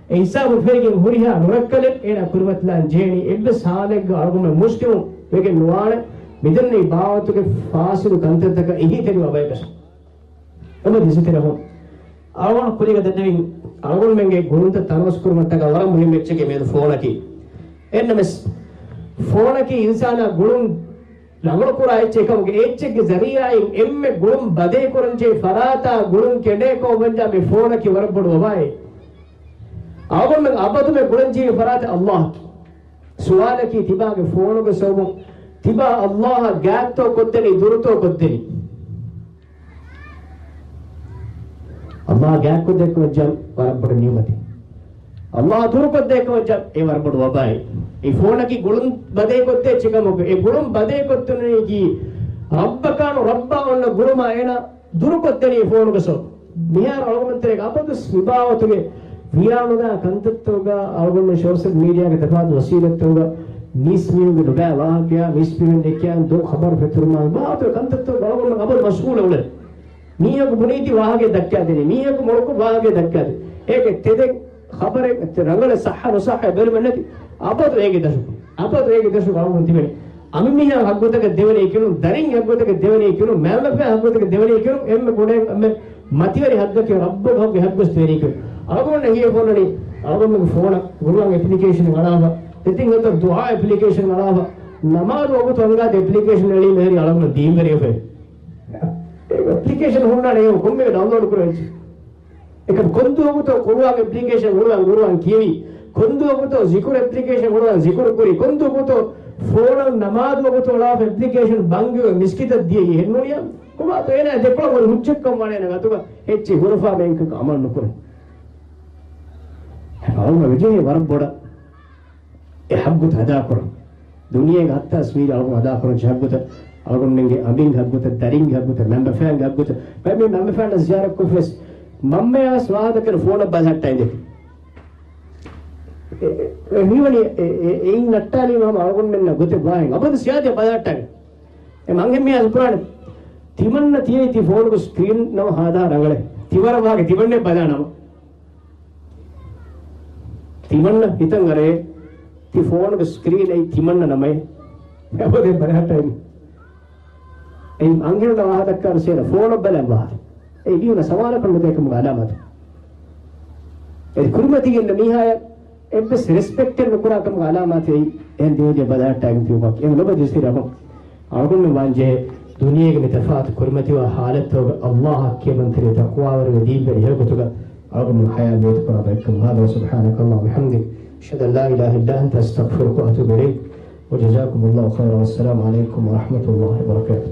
އެ ހިސާބުން ފެށިގެން ހުރިހާ ނުރައްކަލެއް އޭނާ ކުރިމަތިލާން ޖެހޭނީ. އެއްވެސް ޙާލެއްގަ އަޅުގަނޑުމެން މުސްލިމުން ވެގެން ނުވާނެ، މިދެންނެވި ބާވަތުގެ ފާސިދު ކަންތައްތަކަށް އެހީތެރިވާ ބަޔަކަށް. އެބަ ދިސްތިރި އަހުން. އަޅުގަނޑު ކުރީގަ ދެންނެވިން އަޅުގަނޑުމެންގެ ގުޅުންތައް ތަނަވަސް ކުރުމަށްޓަކާ ވަރަށް މުހިއްމު އެއްޗެކޭ މިއަދު ފޯނަކީ. އެންނަމެސް ފޯނަކީ އިންސާނާ ގުޅުން ރަނގަޅު ކުރާ އެއްޗެއް ކަމުގެ އެއްޗެއްގެ ޒަރީޢާއިން އެންމެ ގުޅުން ބަދޭކުރަންޖެހޭ ފަރާތާ ގުޅުން ކެނޑޭ ކޮށް ވަންޏާ މި ފޯނަކީ ވަރަށް ބޮޑު ވަބާއެއް. އަޅުގަނޑުމެން އަބަދުމެ ގުޅަންޖެހޭ ފަރާތެއް ﷲ. ސުވާލަކީ ތިބާގެ ފޯނުގެ ސަބަބުން ތިބާ ﷲ އަށް ގާތްތޯ ކޮށްދެނީ ދުރުތޯ ކޮށްދެނީ؟ ﷲ ގާތްކޮށްދޭކަމަށް ވަރަށް ބޮޑު ނިޢުމަތެއް. ﷲ ދުރުކޮށްދޭކަމަށް އެ ވަރަށް ބޮޑު ވަބާއެއް. އެ ފޯނަކީ ގުޅުން ބަދޭކޮށްދޭ އެއްޗެއް ކަމަކު، އެ ގުޅުން ބަދޭކޮށްދެނީކީ ރައްބަކާނު ރައްބާ އޮންނަ ގުޅުމާ އޭނާ ދުރުކޮށްދެނީ ފޯނުގެ ސަބަބުން. މިހާރު އަޅުގަނޑުމެން ތެރޭގަ އަބަދުވެސް މިބާވަތުގެ ވިޔާނުދާ ކަންތައްތަކުގަ އަޅުގަނޑުމެން ސޯޝަލް މީޑިއާގެ ތަފާތު ވަސީލަތްތަކުގަ މީސްމީހުންގެ ނުބައި ވާހަކަޔާ، މީސްމީހުން ދެއްކިޔާ ދޯ ޚަބަރު ފެތުރުމާ މިބާވަތުގެ ކަންތައްތަކުގަ އަޅުގަނޑުމެން އަބަދު މަޝްޣޫލަށް އުޅެނީ. މީހަކު ބުނީތީ ވާހަކައެއް ދައްކާދޭނީ، މީހަކު މޮޅުކޮށް ވާހަކައެއް ދައްކާދޭ. އޭގެ ތެދެއް ޚަބަރެއް ރަނގަޅަށް ޞައްޙަ ނުޞައްޙަ ބެލުމެއް ނެތި. އަބަދު އޭގެ ދަށު. އަބަދު އޭގެ ދަށު އަޅުގަނޑު ތިބެނީ. އަނބިމީހާ ހައްގުތަކަށް ދެވެނީ ކިނުން، ދަރިން ހައްގުތަކަށް ދެވެނީ ކިނުން، މައިންބަފައިން ހައްގުތަކަށް ދެވެނީ ކިނުން، އެންމެ ކުޑަ އެންމެ މަތިވެރި ހައްގަކީ ރައްބުގެ ހައްގު، ރައްބުގެ ހައްގު ދެވެނީ ކިނުން. އަޅުގަނޑު ހިޔަ ފޯނަނީ، އަޅުގަނޑުގެ ފޯނަށް ޤުރުއާން އެޕްލިކޭޝަން އަޅާފަ، ދެތިން ހަތަރު ދުޢާ އެޕްލިކޭޝަން އަޅާފަ، ނަމާދު ވަގުތު އަންގާދޭ އެޕްލިކޭޝަން އެޅީމަ ހެރީ އަޅުގަނޑު ދީންވެރިވެފަ. އެޕްލިކޭޝަން ހުންނާނެ ކޮންމެ ޑައުންލޯޑް ކުރަން. އެކަމް ކޮންދުވަގުތޯ ޤުރުއާން އެޕްލިކޭޝަން އުޅުވަން، ޤުރުއާން ކިޔެވި. ކޮންދުވަގުތޯ ޒިކުރު އެޕްލިކޭޝަން އުޅުވަން، ޒިކުރު ކުރި. ކޮންދުވަގުތޯ ފޯނަށް ނަމާދު ވަގުތު އަޅާފަ އެޕްލިކޭޝަން ބަންގި މިސްކިތަށް ދިޔައީ ހެންނޫނިޔާ. ކޮބާތޯ އޭނާ ދެކޮޅަށް ވަރަށް ހުއްޖަތްކަން ވާނެ އޭނާ ގާތުގަ އެއްޗެއް ހުރަފާ ބޭންކަކަށް އަމަލު ނުކުރޭ. އަޅުގަނޑަށް ވެޖެހޭ ވަރަށް ބޮޑަށް އެ ހައްގުތައް އަދާކުރަން. ދުނިޔޭގެ ހައްތާސް މީރި އަޅުގަނޑު އަދާކުރަން ޖެހޭ ހައްގުތައް، އަޅުގަނޑުމެންގެ އަނބިންގެ ހައްގުތައް، ދަރިންގެ ހައްގުތައް، މަންބަފައިންގެ ހައްގުތައް. ބައެއް މީހުން މަންބަފައިންނަށް ޒިޔާރަތްކޮށްފަވެސް މަންމަޔާ ވާހަކަ ދައްކަން ފޯނަށް ބަލަހައްޓާ އިނދެ. އެ، އެ، އެ ހީވަނީ އެ، އެ، އެއިން ނައްޓާލީމަ ހަމަ އަޅުގަނޑުމެންނަށް ގޮތެއް ވާހެން އަބަދު ސިޔާދިޔަ ބަލަހައްޓާގެން. އެ މަންހެން މީހާ ސުޕުރާނެ. ތިމަންނަ ތިޔައީ ތި ފޯނުގެ ސްކްރީން ނަމަ ހާދާ ރަނގަޅެއް. ތިވަރަށް ވާގެ ތިމަންނެއް ބަލާ ނަމަ. ތިމަންނަ ހިތަށް އަރޭ، ތި ފޯނުގެ ސްކްރީން އެއީ ތިމަންނަ ނަމައޭ. އެބަދޭ ބަލަހައްޓައި. އެއީ އަންހެނުންނަށް ވާހަކަ ދައްކާ ސޭރަ ފޯނަށް ބަލާ ވާހަކަ. އެ ވީނަ ސަވާލަކަށް ނުދޭކަމުގެ އަލާމާތެއް. އެ ކުރިމަތީގެން މީހާޔަށް އެއްވެސް ރެސްޕެކްޓެއް ނުކުރާ ކަމުގެ އަލާމާތެއް އެހެން ދިވެހި ބަލަހައްޓާގެން ތިބުމަކީ. އެ ލޮބަ ދިސިރަމު. އަޅުގަނޑު ވާންޖެހޭ ދުނިޔޭގެ މި ތަފާތު ކުރިމަތިވާ ޙާލަތްތަކުގަ ﷲ އަށް ކިޔަމަންތެރި ތަޤްވާވެރިވެ ދީންވެރި ހެޔޮގޮތުގަ އަޅުގަނޑު ޙަޔާތް ބޭތުކުރާ ބައެއްކަން. هذا وسبحانك اللهم وبحمدك، أشهد أن لا إله إلا أنت، أستغفرك وأتوب إليك، وجزاكم الله خيرا، والسلام عليكم ورحمة الله وبركاته.